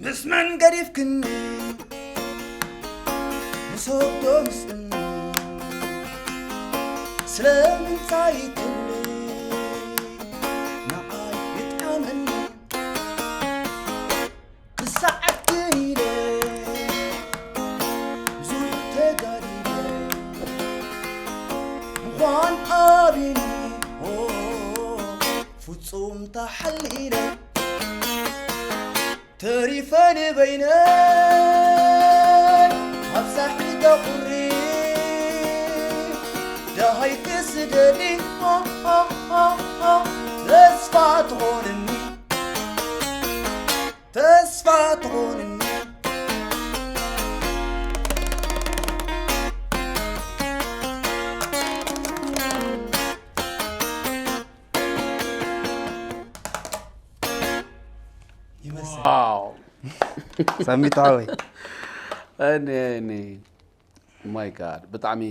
ምስ መን ገዲፍክኒ ምስ ወዶ ምስ እምኒ ስለምንታይ ትብሊ ንዓይ ይጥዓመኒ ክሰዓክን ኢለ ብዙሕ ተጋዲለ ምዃን ኣብዩኒ ኦ ፍጹም ተሓሊለ ተሪፈ ንበይነይ ኣብ ሳሕሊ ተቑሪ ደሃይ ክስደኒ ተስፋ ትኾንኒ ተስፋ ትኾንኒ ይመስል ዋው ሳሚት ሓወይ እኔ እኔ ማይ ጋድ ብጣዕሚ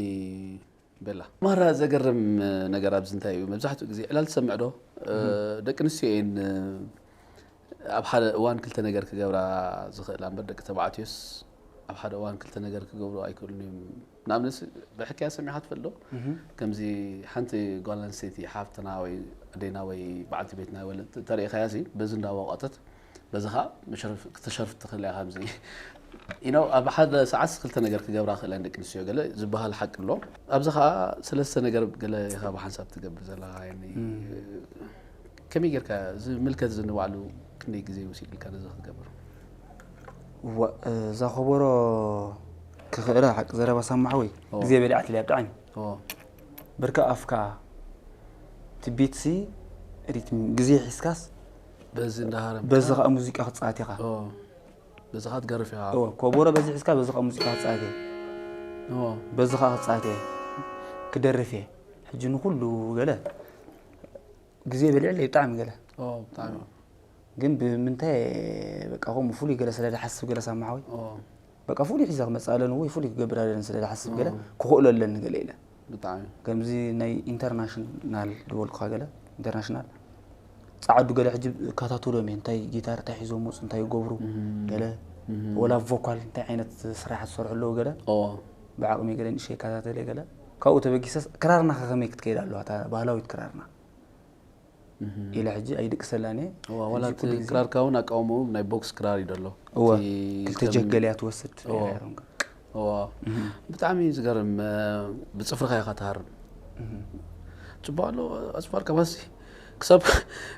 በላ ማራ ዘገርም ነገር ኣብዚ እንታይ እዩ መብዛሕትኡ ግዜ ዕላል ትሰምዕ ዶ እ፣ ደቂ ኣንስትዮ እየን እ፣ ኣብ ሓደ እዋን ክልተ ነገር ክገብራ ዝኽእላ እምበር ደቂ ተባዕትዮስ ኣብ ሓደ እዋን ክልተ ነገር ክገብሩ ኣይክእሉን እዮም ንኣብነት ብሕክያ ሰሚዕካ ትፈልጥ ዶ ከምዚ ሓንቲ ጓል ኣንስተይቲ ሓፍትና ወይ ኣዴና ወይ በዓልቲ ቤትና ወይ ወለድ ተሪእኻያ ሲ በዚ እንዳወቐጠት በዚ ከዓ ክትሸርፍ ትኽእል እያ ከምዚ ኢነው ኣብ ሓደ ሰዓት ክልተ ነገር ክገብራ ክእለን ደቂ ኣንስትዮ ገለ ዝበሃል ሓቂ ኣሎ ኣብዚ ከዓ ሰለስተ ነገር ገለ ኢኻ ብሓንሳብ ትገብር ዘላ ከመይ ጌርካ ዝምልከት እዚ ንባዕሉ ክንደይ ግዜ ወሲድልካ ነዚ ክትገብር እዛ ከበሮ ክኽእላ ሓቂ ዘረባ ሳማ ሓወይ ግዜ በሊዓትለያ ብጣዕሚ ብርካ ኣፍካ ትቢትሲ ሪትም ግዜ ሒዝካስ በዚ እንዳሃረም በዚ ከዓ ሙዚቃ ክፃወት ኢኻ በዚ ከዓ ትገርፍ ኢኻ እወ፣ ኮቦሮ በዚ ሒዝካ በዚ ከዓ ሙዚቃ ክፃወት እየ እዎ፣ በዚ ከዓ ክፃወት እየ ክደርፍ እየ ሕጂ ንኩሉ ገለ ግዜ በሊዕለይ ብጣዕሚ ገለ እዎ፣ ብጣዕሚ ግን ብምንታይ በቃ ከምኡ ፍሉይ ገለ ስለ ዝሓስብ ገለ ሳማሓወይ እዎ፣ በቃ ፍሉይ ሒዘ ክመፅእ ኣለኒ ወይ ፍሉይ ክገብር ኣለኒ ስለ ዝሓስብ ገለ ክኽእሎ ኣለኒ ገለ ኢለ ብጣዕሚ ከምዚ ናይ ኢንተርናሽናል ዝበልኩኻ ገለ ኢንተርናሽናል ፃዓዱ ገለ ሕጂ እከታተሎም እየ እንታይ ጊታር እንታይ ሒዞም መፁ እንታይ ይገብሩ ገለ ወላ ቮካል እንታይ ዓይነት ስራሓት ዝሰርሑ ኣለዉ ገለ እዎ፣ ብዓቕሚ ገለ ንእሽተይ ይከታተል እየ ገለ ካብኡ ተበጊሰስ ክራርና ከ ከመይ ክትከይድ ኣለዋ እታ ባህላዊት ክራርና ኢለ ሕጂ ኣይድቅሰላን እየ እዋ፣ ዋላ ሕጂ እቲ ኩሉ ግዜ ክራርካ እውን ኣቃውምኡ ናይ ቦክስ ክራር እዩ ደሎ እወ እቲ ክልተ ከም- ጀገል እያ ትወስድ እዎ። ነይራ እያ ሮንጋ። እዋ፣ ብጣዕሚ እዩ ዝገርም እ፣ ብፅፍርካ ኢኻ ትሃርም ፅቡቅ ኣሎ ኣፅፋር ከባሲ ክሳብ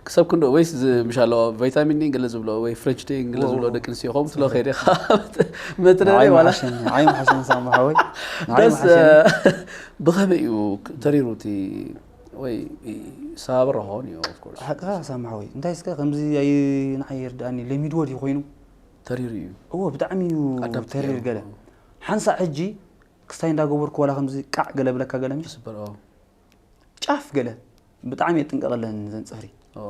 ክሳብ ክንዶ ወይስ ዝ- ምሻሎ ቫይታሚን ዲ ገለ ዝብሎ ወይ ፍሬንች ቴን ገለ ዝብሎ ደቂ ኣንስትዮ ከምኡ ትሎ ከይደ መትረሪ ንዓይ ዋላ መሓሸኒ ንዓይ መሓሸኒ ሳሙ ሓወይ ንዓይ ደስ መሓሸኒ ብኸመይ እዩ ተሪሩ እቲ ወይ ሰባብር ኾን እዩ of course ሓቅኻ ሳሙ ሓወይ እንታይ እስከ ከምዚ ኣይ ንዓይ ይርዳእኒ ለሚድዎ ድዩ ኮይኑ ተሪሩ እዩ እዎ ብጣዕሚ እዩ ኣዳፕት ተሪር ገይሩ። ገለ ሓንሳእ ሕጂ ክስታይ እንዳገበርኩ ዋላ ከምዚ ቃዕ ገለ ብለካ ገለ ምሽ ስበር ኦ ጫፍ ገለ ብጣዕሚ የጥንቀቐለን ዘን ፅፍሪ ኦ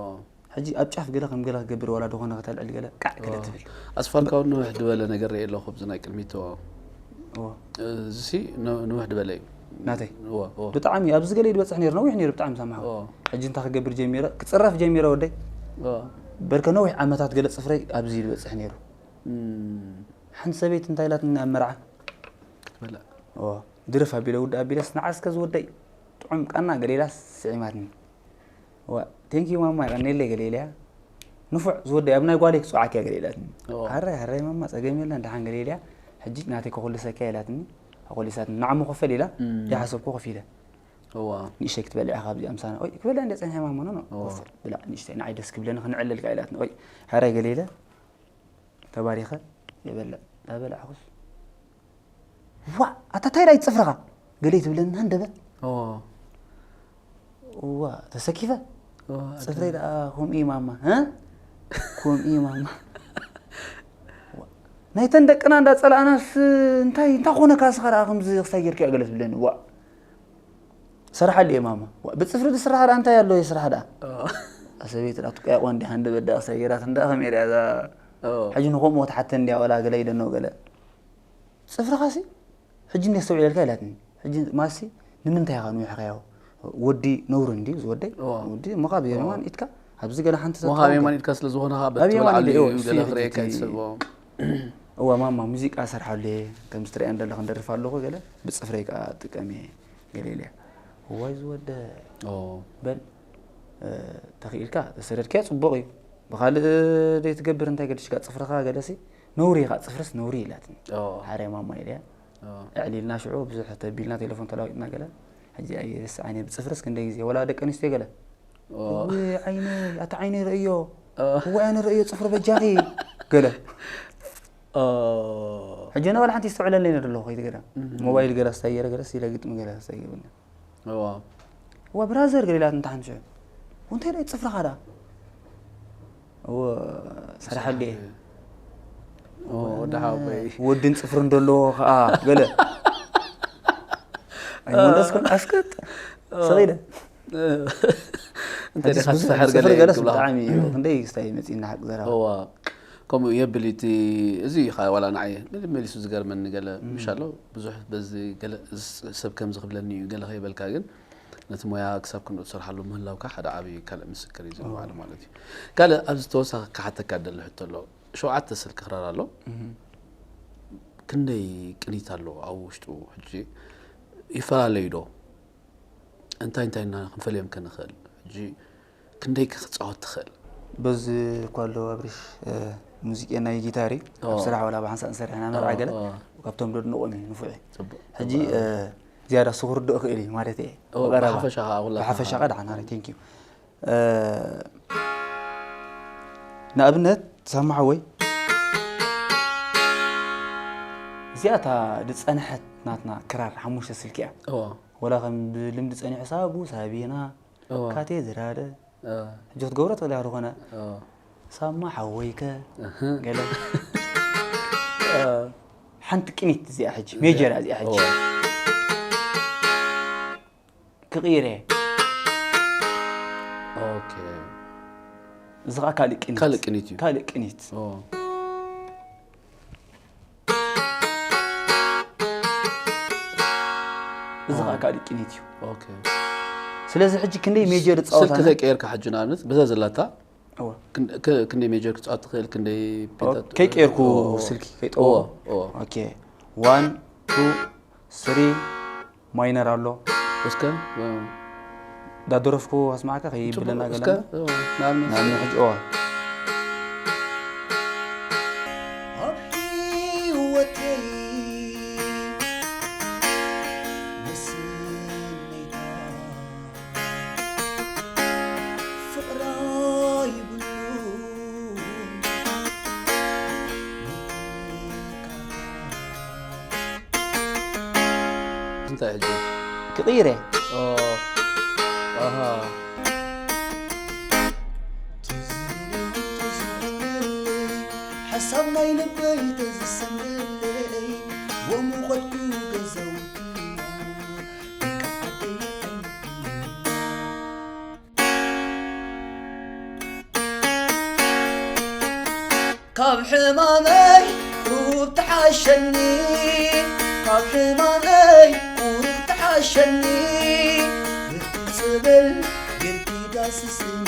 ሕጂ ኣብ ጫፍ ገለ ከም ገለ ክገብር ዋላ ዝኾነ ከተልዕል ገለ ቃዕ ገለ ትብል ኣስፋልካውን ንውሕ ዝበለ ነገር ርእ ኣለኹ ብዚ ናይ ቅድሚት ኦ እዎ እዚ ሲ ን- ንውሕ ዝበለ እዩ ናተይ እዎ እዎ ብጣዕሚ ኣብዚ ገለ ይድበፅሕ ነይሩ ነዊሕ ነይሩ ብጣዕሚ ሳምሓ እዎ ሕጂ እንታይ ክገብር ጀሚረ ክፅረፍ ጀሚረ ወደይ እዎ በርከ ነዊሕ ዓመታት ገለ ፅፍረይ ኣብዚ ይድበፅሕ ነይሩ እም፣ ሓንቲ ሰበይቲ እንታይ ኢላትኒ ኣብ መርዓ ክትበልዕ እዎ ድርፍ ኣቢለ ውድ ኣቢለስ ንዓስከ ዝወደይ ጥዑም ቃና ገለ ኢላስ ስዒማትኒ ዋ ቴንኪዩ ማማ ይቐኒለይ ገለ ኢለያ ንፉዕ ዝወደይ ኣብ ናይ ጓለይ ክፅዋዓኪያ ገለ ኢላትኒ እዎ። ሃራይ ሃራይ ማማ ፀገም የለን ደሓን ገለ ኢለያ ሕጂ ናተይ ከኹልሰኪያ ኢላትኒ ኣኮሊሳትኒ ንዓሞ ክፈል ኢላ እም። ይሓሰብኩ ከፊለ እዎ ንእሽተይ ክትበልዕ ኢኻ ኣብዚኣ ምሳና ኦይ ክበልዕ እንደ ፀኒሐ ማማ ኖ እዎ። ብላ ንእሽተይ ንዓይ ደስ ክብለኒ ክንዕለልካ ኢላትኒ ኦይ ሓራይ ገለ ኢለ ተባሪኸ የበልዕ ዳበላዕኹስ ዋ ኣታ ታይ ዳይ ፅፍርኻ ገለ ትብለኒ ሃንደበ እዎ ዋ ተሰኪፈ እዎ ፅፍረይ ደኣ ከምኡ እዩ ማማ እ? ከምኡ እዩ ማማ ናይተን ደቅና እንዳፀላእናስ እንታይ እንታይ ኮነካ ስኻ ደኣ ከምዚ ክሳይ ጌርካ ገለ ትብለኒ ዋ ሰራሓሉ እየ ማማ ዋ፣ ብፅፍሪ ዝስራሕ ደኣ እንታይ ኣሎ ስራሕ ደኣ እዎ ኣሰበይቲ ደኣ ትቀያቆ እንዲ ሃንደበት ደኣ ክሳይ ጌራት እንዳ ከመይ ደኣ እዛ እዎ ሕጂ ንኸምኡ ትሓተ እንዲያ ወላ ገለ ኢለኖ ገለ ፅፍርኻሲ ሕጂ እንዲ ኣስተውዒለልካ ኢላትኒ ሕጂ ማሲ ንምንታይ ኢኻ ንውሕኻዮ ወዲ ነውሪ እንድዩ ዝወደይ እዎ። ወዲ እሞ ካብ የማን ኢድካ ኣብዚ ገለ ሓንቲ ሞ ካብ የማን ኢድካ ስለ ዝኾነ ኸዓ በቲ ኣብ የማን ትበልዓሉ ኢደ እዩ እሱ ገለ እዩ ክርእየካ እቲ- ይትስቦ እዋ ማማ ሙዚቃ ሰርሓሉ እየ ከምዚ ትርእያ እንደለ ክንደርፍ ኣለኹ ገለ ብፅፍረይ ከዓ ጥቀም እየ ገለ ኢለያ እዋይ ዝወደ ኦ በል እ፣ ተኽኢልካ ተሰደድካዮ ፅቡቕ እዩ ብካልእ ደይትገብር እንታይ ገዲሽካ ፅፍርኻ ገለሲ ነውሪ ኢኻ ፅፍርስ ነውሪ ኢላትኒ ኦ ሓረ ማማ ኢለያ ኦ ኣዕሊልና ሽዑ ብዙሕ ተቢልና ቴሌፎን ተላዊጥና ገለ ሕጂ ኣይርስዓን እየ ብፅፍርስ ክንደይ ግዜ ወላ ደቂ ኣንስትዮ ገለ ኦ እወ ዓይነይ ኣታ ዓይነይ ርእዮ ኦ እወ ኣነ ርእዮ ፅፍሪ በጃኺ ገለ ኦ ሕጂ ነበል ሓንቲ ይስተውዕለለይ ነደለኹ ከይትገዳ ሞባይል ገለ ስታየረ ገለ ሲለ ግጥሚ ገለ ስታይገብኒ እዋ እዋ ብራዘር ገለ ኢላት እንተ ሓምሸ እንታይ ዳይ ፅፍርኻ ዳ እወ ሰራሓሉ እየ ኦ ወዲ ሓወይ ወድን ፅፍርን ደለዎ ከዓ ገለ ኣይመለስኩን ኣስቀጥ ስቕ ኢለ እንታይ ደኣ ብዙሕ ሓርሓር ገለ ፅፍሪ ገለስ ክብላ ብጣዕሚ እዩ ክንደይ ስታይ መፂእና ሓቂ ዘረባ እዋ ከምኡ የብል እቲ እዚ ኢኻ ዋላ ንዓየ መሊሱ ዝገርመኒ ገለ ምሻሎ ብዙሕ በዚ ገለ ሰብ ከም ዝኽብለኒ እዩ ገለ ከይበልካ ግን ነቲ ሞያ ክሳብ ክንኡ ትሰርሓሉ ምህላውካ ሓደ ዓብዪ ካልእ ምስክር እዩ ዝባዕሉ ማለት እዩ ካልእ ኣብዚ ተወሳኺ ክሓተካ ደሊ ሕቶ ኣሎ ሸውዓተ ስልኪ ክራር ኣሎ ክንደይ ቅኒት ኣሎ ኣብ ውሽጡ ሕጂ ይፈላለዩ ዶ እንታይ እንታይ ኢና ክንፈልዮም ከንኽእል ሕጂ ክንደይ ክፃወት ትኽእል በዚ እኳ ኣሎ ኣብሪሽ ሙዚቄና ጊታሪ ኣብ ስራሕ ወላ ብሓንሳእ ንሰርሕ ኢና መርዓ ገለ ካብቶም ደድንቆም እዩ ንፉዕ ሕጂ ዝያዳ ስኽርዶ እኽእል እዩ ማለት እየ ብሓፈሻ ከዓ ኩላ ብሓፈሻ ቃ ደሓን ቴንክ ዩ ንኣብነት ሳማ ሓወይ እዚኣታ ዝፀንሐት ናትና ክራር ሓሙሽተ ስልኪ እያ ወላ ከም ብልምዲ ፀኒሑ ሳቡ ሳቢና ካቴ ዝራደ ሕጂ ክትገብሮ ትኽእል ዝኾነ ሳማ ሓወይከ ገለ ሓንቲ ቅኒት እዚኣ ሕጂ ሜጀር እዚኣ ሕጂ ክቕይር እየ እዚ ከዓ ካልእ ቅኒት ካልእ ቅኒት እዩ ካልእ ቅኒት እዚ ከዓ ካልእ ቅኒት እዩ ስለዚ ሕጂ ክንደይ ሜጀር ፃወታ ስልኪ ከይቀየርካ ሕጂ ንኣብነት በዛ ዘላታ ክንደይ ሜጀር ክፃወት ትኽእል ክንደይ ከይቀየርኩ ስልኪ ከይጠወ ዋን ቱ ስሪ ማይነር ኣሎ እስከ ዳደረፍኩ ኣስማዕካ ከይብለና ገለ ንኣብነት ሕጂ እዋ ሕጂ ክቕይር እየ። ኦ፣ ኣሃ። ሓሳብ ናይ ልበይ ተዝሰምረለይ ወሙቐትኩ ገዛውትና ደቂ ዓደይ ኣይንኩን ካብ ሕማመይ ቁሩብ ተሓሸኒ ካብ ሕማመይ ቁሩብ ተሓሸኒ በቲ ጸበል ገርኪ ዳስስኒ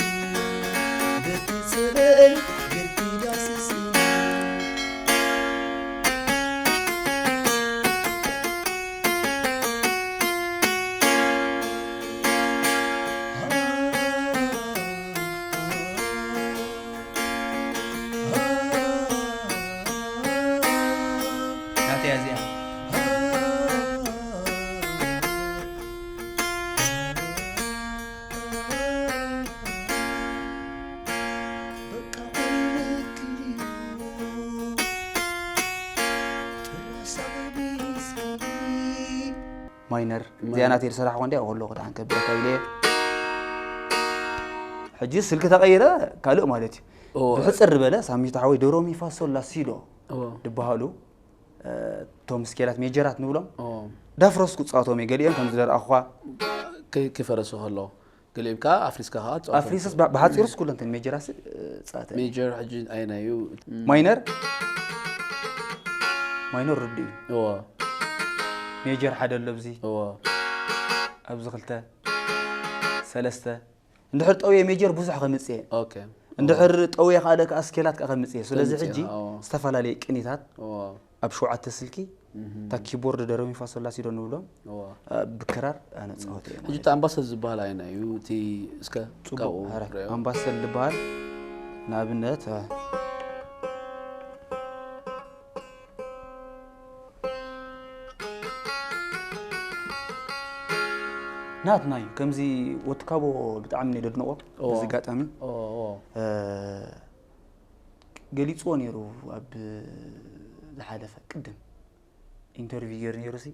በቲ ጸበል ገርኪ ዳስስኒ ናተይ እዚኣ ማይነር እዚኣ ናተይ ዝሰራሕኮ እንዲያ ከሎ ክዳን ከብለካ ኢለ ሕጂ ስልኪ ተቐይረ ካልእ ማለት እዩ። ብሕፅር ዝበለ ሳሚታ ሓወይ ዶሮ ሚፋሶላ ሲዶ ዝበሃሉ እቶም ስኬላት ሜጀራት ንብሎም ዳፍረስኩ ፃቶም እየ ገሊኦም ከም ዝደርኣኹዋ ከይፈረሱ ከሎ ገሊኦም ከዓ ኣፍሪስካ ከዓ ትፃወቶም። ኣፍሪስስ ባ- ብሓፂሩስ ኩለንተን ሜጀራስ ፃተ ሜጀር ሕጂ ኣየናይ እዩ? ማይነር ማይነር ርዱ እዩ። እዎ ሜጀር ሓደ ኣሎ ኣብዚ እዎ ኣብዚ ክልተ ሰለስተ እንድሕር ጠውየ ሜጀር ብዙሕ ከምፅእ እየ። ኦኬ እንድሕር ጠውየ ካልእ ከዓ ስኬላት ከዓ ከምፅእ እየ። ስለዚ ከምፅእ፣ ሕጂ ኣዎ። ዝተፈላለየ ቅኒታት እዎ ኣብ ሸውዓተ ስልኪ ታ ኪቦርድ ዶ ዶ ሚ ፋ ሶ ላ ሲ ዶ ንብሎም እዎ እ፣ ብክራር ኣነ ፃወት እየ ሕጂ ማለት እቲ ኣምባሰል ዝበሃል ኣይና እዩ እቲ እስከ ፅቡቅ ካብኡ ሐረ ንሪኦ። ኣምባሰል ዝበሃል ንኣብነት እ፣ ናትና እዩ ከምዚ ወትካቦ ብጣዕሚ እየ ደድንቆ እዎ። በዚ ኣጋጣሚ እዎ እዎ እ፣ ገሊፅዎ ነይሩ ኣብ ዝሓለፈ ቅድም ኢንተርቪው ገይሩ ነይሩ ሲ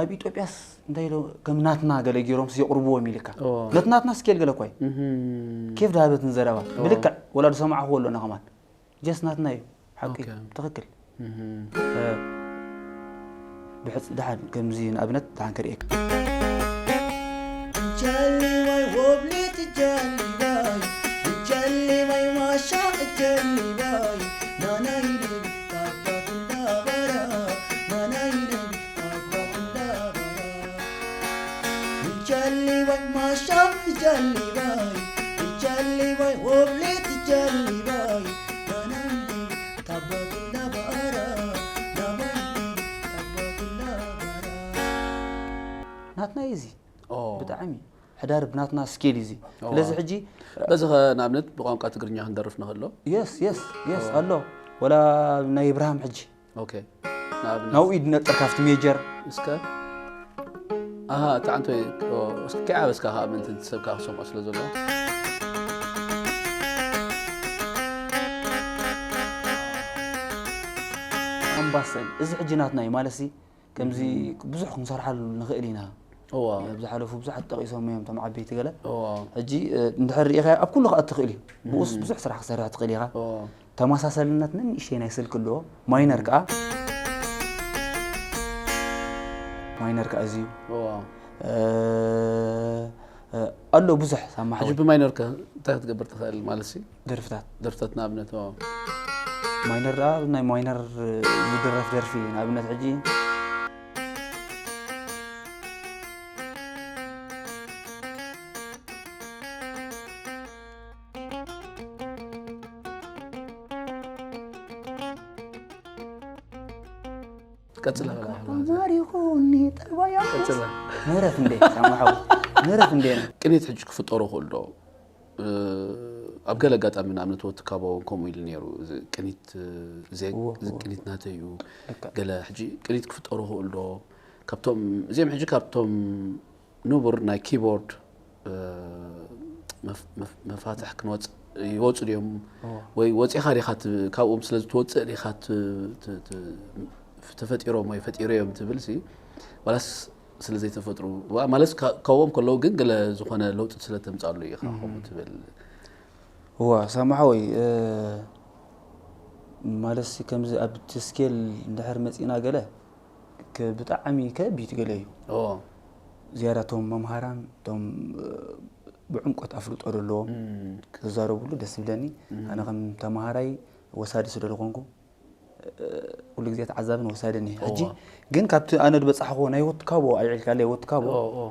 ኣብ ኢትዮጵያስ እንታይ ኢሎ ከም ናትና ገለ ገይሮም የቕርብዎም ኢልካ እዎ። ነቲ ናትና ስኬል ገለ እኳ እዩ እህም። ኬፍ ድሃበትን ዘረባ ብልክዕ ወላ ዝሰማዕኽዎ ኣለና ከማን ጀስ ናትና እዩ ሓቂ ኦኬ። ትኽክል እህም። እ፣ ብሕፅ ድሓን ከምዚ ንኣብነት ድሓን ከርእየካ ጀሊባይ ወብሊት ጀሊባይ ጀሊባይ ማሻ ጀሊባይ ናናይ ነቢ ታባት እንዳበራ ናናይ ነቢ ታባት እንዳበራ ጀሊባይ ማሻ ጀሊባይ ጀሊባይ ወብሊት ጀሊባይ ናናይ ነቢ ታባት እንዳበራ ናናይ ነቢ ታባት እንዳበራ ናትና እዩ እዚ ኦ። ብጣዕሚ ሕዳር ብናትና ስኬል እዩ እዚ ኦ። ስለዚ ሕጂ በዚ ኸ ንኣብነት ብቋንቋ ትግርኛ ክንደርፍ ንኽእሎ የስ የስ የስ ኣሎ ወላ ናይ እብርሃም ሕጂ ኦኬ ንኣብነት ናብኡ ይድነጥር ካብቲ ሜጀር እስከ ኣሃ እቲ ዓንቶ እስኪ ከይዓበስካ ከዓ ምእንቲ እቲ ሰብ ከዓ ክሰምዖ ስለ ዘሎ ኣምባሰል እዚ ሕጂ ናትና እዩ ማለት ሲ ከምዚ ብዙሕ ክንሰርሓሉ ንኽእል ኢና እዋ ኣብ ዝሓለፉ ብዙሓት ጠቒሶም እዮም እቶም ዓበይቲ ገለ እዋ ሕጂ እ፣ እንድሕር ርኢኻ ኣብ ኩሉ ከዓ ትኽእል እዩ ብኡስ ብዙሕ ስራሕ ክሰርሕ ትኽእል ኢኻ እዋ ተመሳሳልነት ንንእሽተይ ናይ ስልኪ ኣለዎ ማይነር ከዓ ማይነር ከዓ እዚ እዩ እዋ እ፣ እ፣ ኣሎ ብዙሕ ሳማ ሕጂ ሓወይ ብማይነር ከ እንታይ ክትገብር ትኽእል ማለት ሲ ደርፍታት ደርፍታት ንኣብነት ኦ ማይነር ደኣ ናይ ማይነር ዝድረፍ ደርፊ ንኣብነት ሕጂ ቀፅለ ማሪኹኒ ጠባያ ቀፅለ ምህረት እንዴ ሳማ ሓወይ ምህረት እንዴ ቅኒት ሕጂ ክፍጠሩ ክእል ዶ ኣብ ገለ ኣጋጣሚ ንኣብነት ወትካቦ ከምኡ ኢሉ ነይሩ እዚ ቅኒት እዚ እዎ፣ እዎ። ቅኒት ናተይ እዩ ልክዕ። ገለ ሕጂ ቅኒት ክፍጠሩ ክእል ዶ ካብቶም እዚኦም ሕጂ ካብቶም ንቡር ናይ ኪቦርድ መፋትሕ ክንወፅእ ይወፁ ድዮም ወይ ወፂኻ ዲኻ ት- ካብኦም ስለ ዝትወፅእ ዲኻ ት- ት- ት- ተፈጢሮም ወይ ፈጢረዮም ትብል ሲ ዋላስ ስለ ዘይተፈጥሩ ዋ- ማለት ካ- ካብኦም ከለዉ ግን ገለ ዝኾነ ለውጢ ስለ ተምጻሉ ኢኻ ከምኡ ትብል እዋ ሳማ ሓወይ እ፣ ማለት ሲ ከምዚ ኣብ እቲ ስኬል እንድሕር መፂና ገለ ከ- ብጣዕሚ ከቢድ ገለ እዩ። ኦ ዝያዳ እቶም መምሃራን እቶም እ፣ ብዕምቆት ኣፍልጦ ዘለዎም እም፣ ክዛረብሉ ደስ ይብለኒ። ኣነ ከም ተምሃራይ ወሳዲ ስለ ዝኾንኩ እ፣ ኩሉ ግዜ ተዓዛብን ወሳድን እየ። ሕጂ እዋ። ግን ካብቲ ኣነ ዝበፃሕክዎ ናይ ወትካቦ ኣይዕልካለይ ወትካቦ ኦ ኦ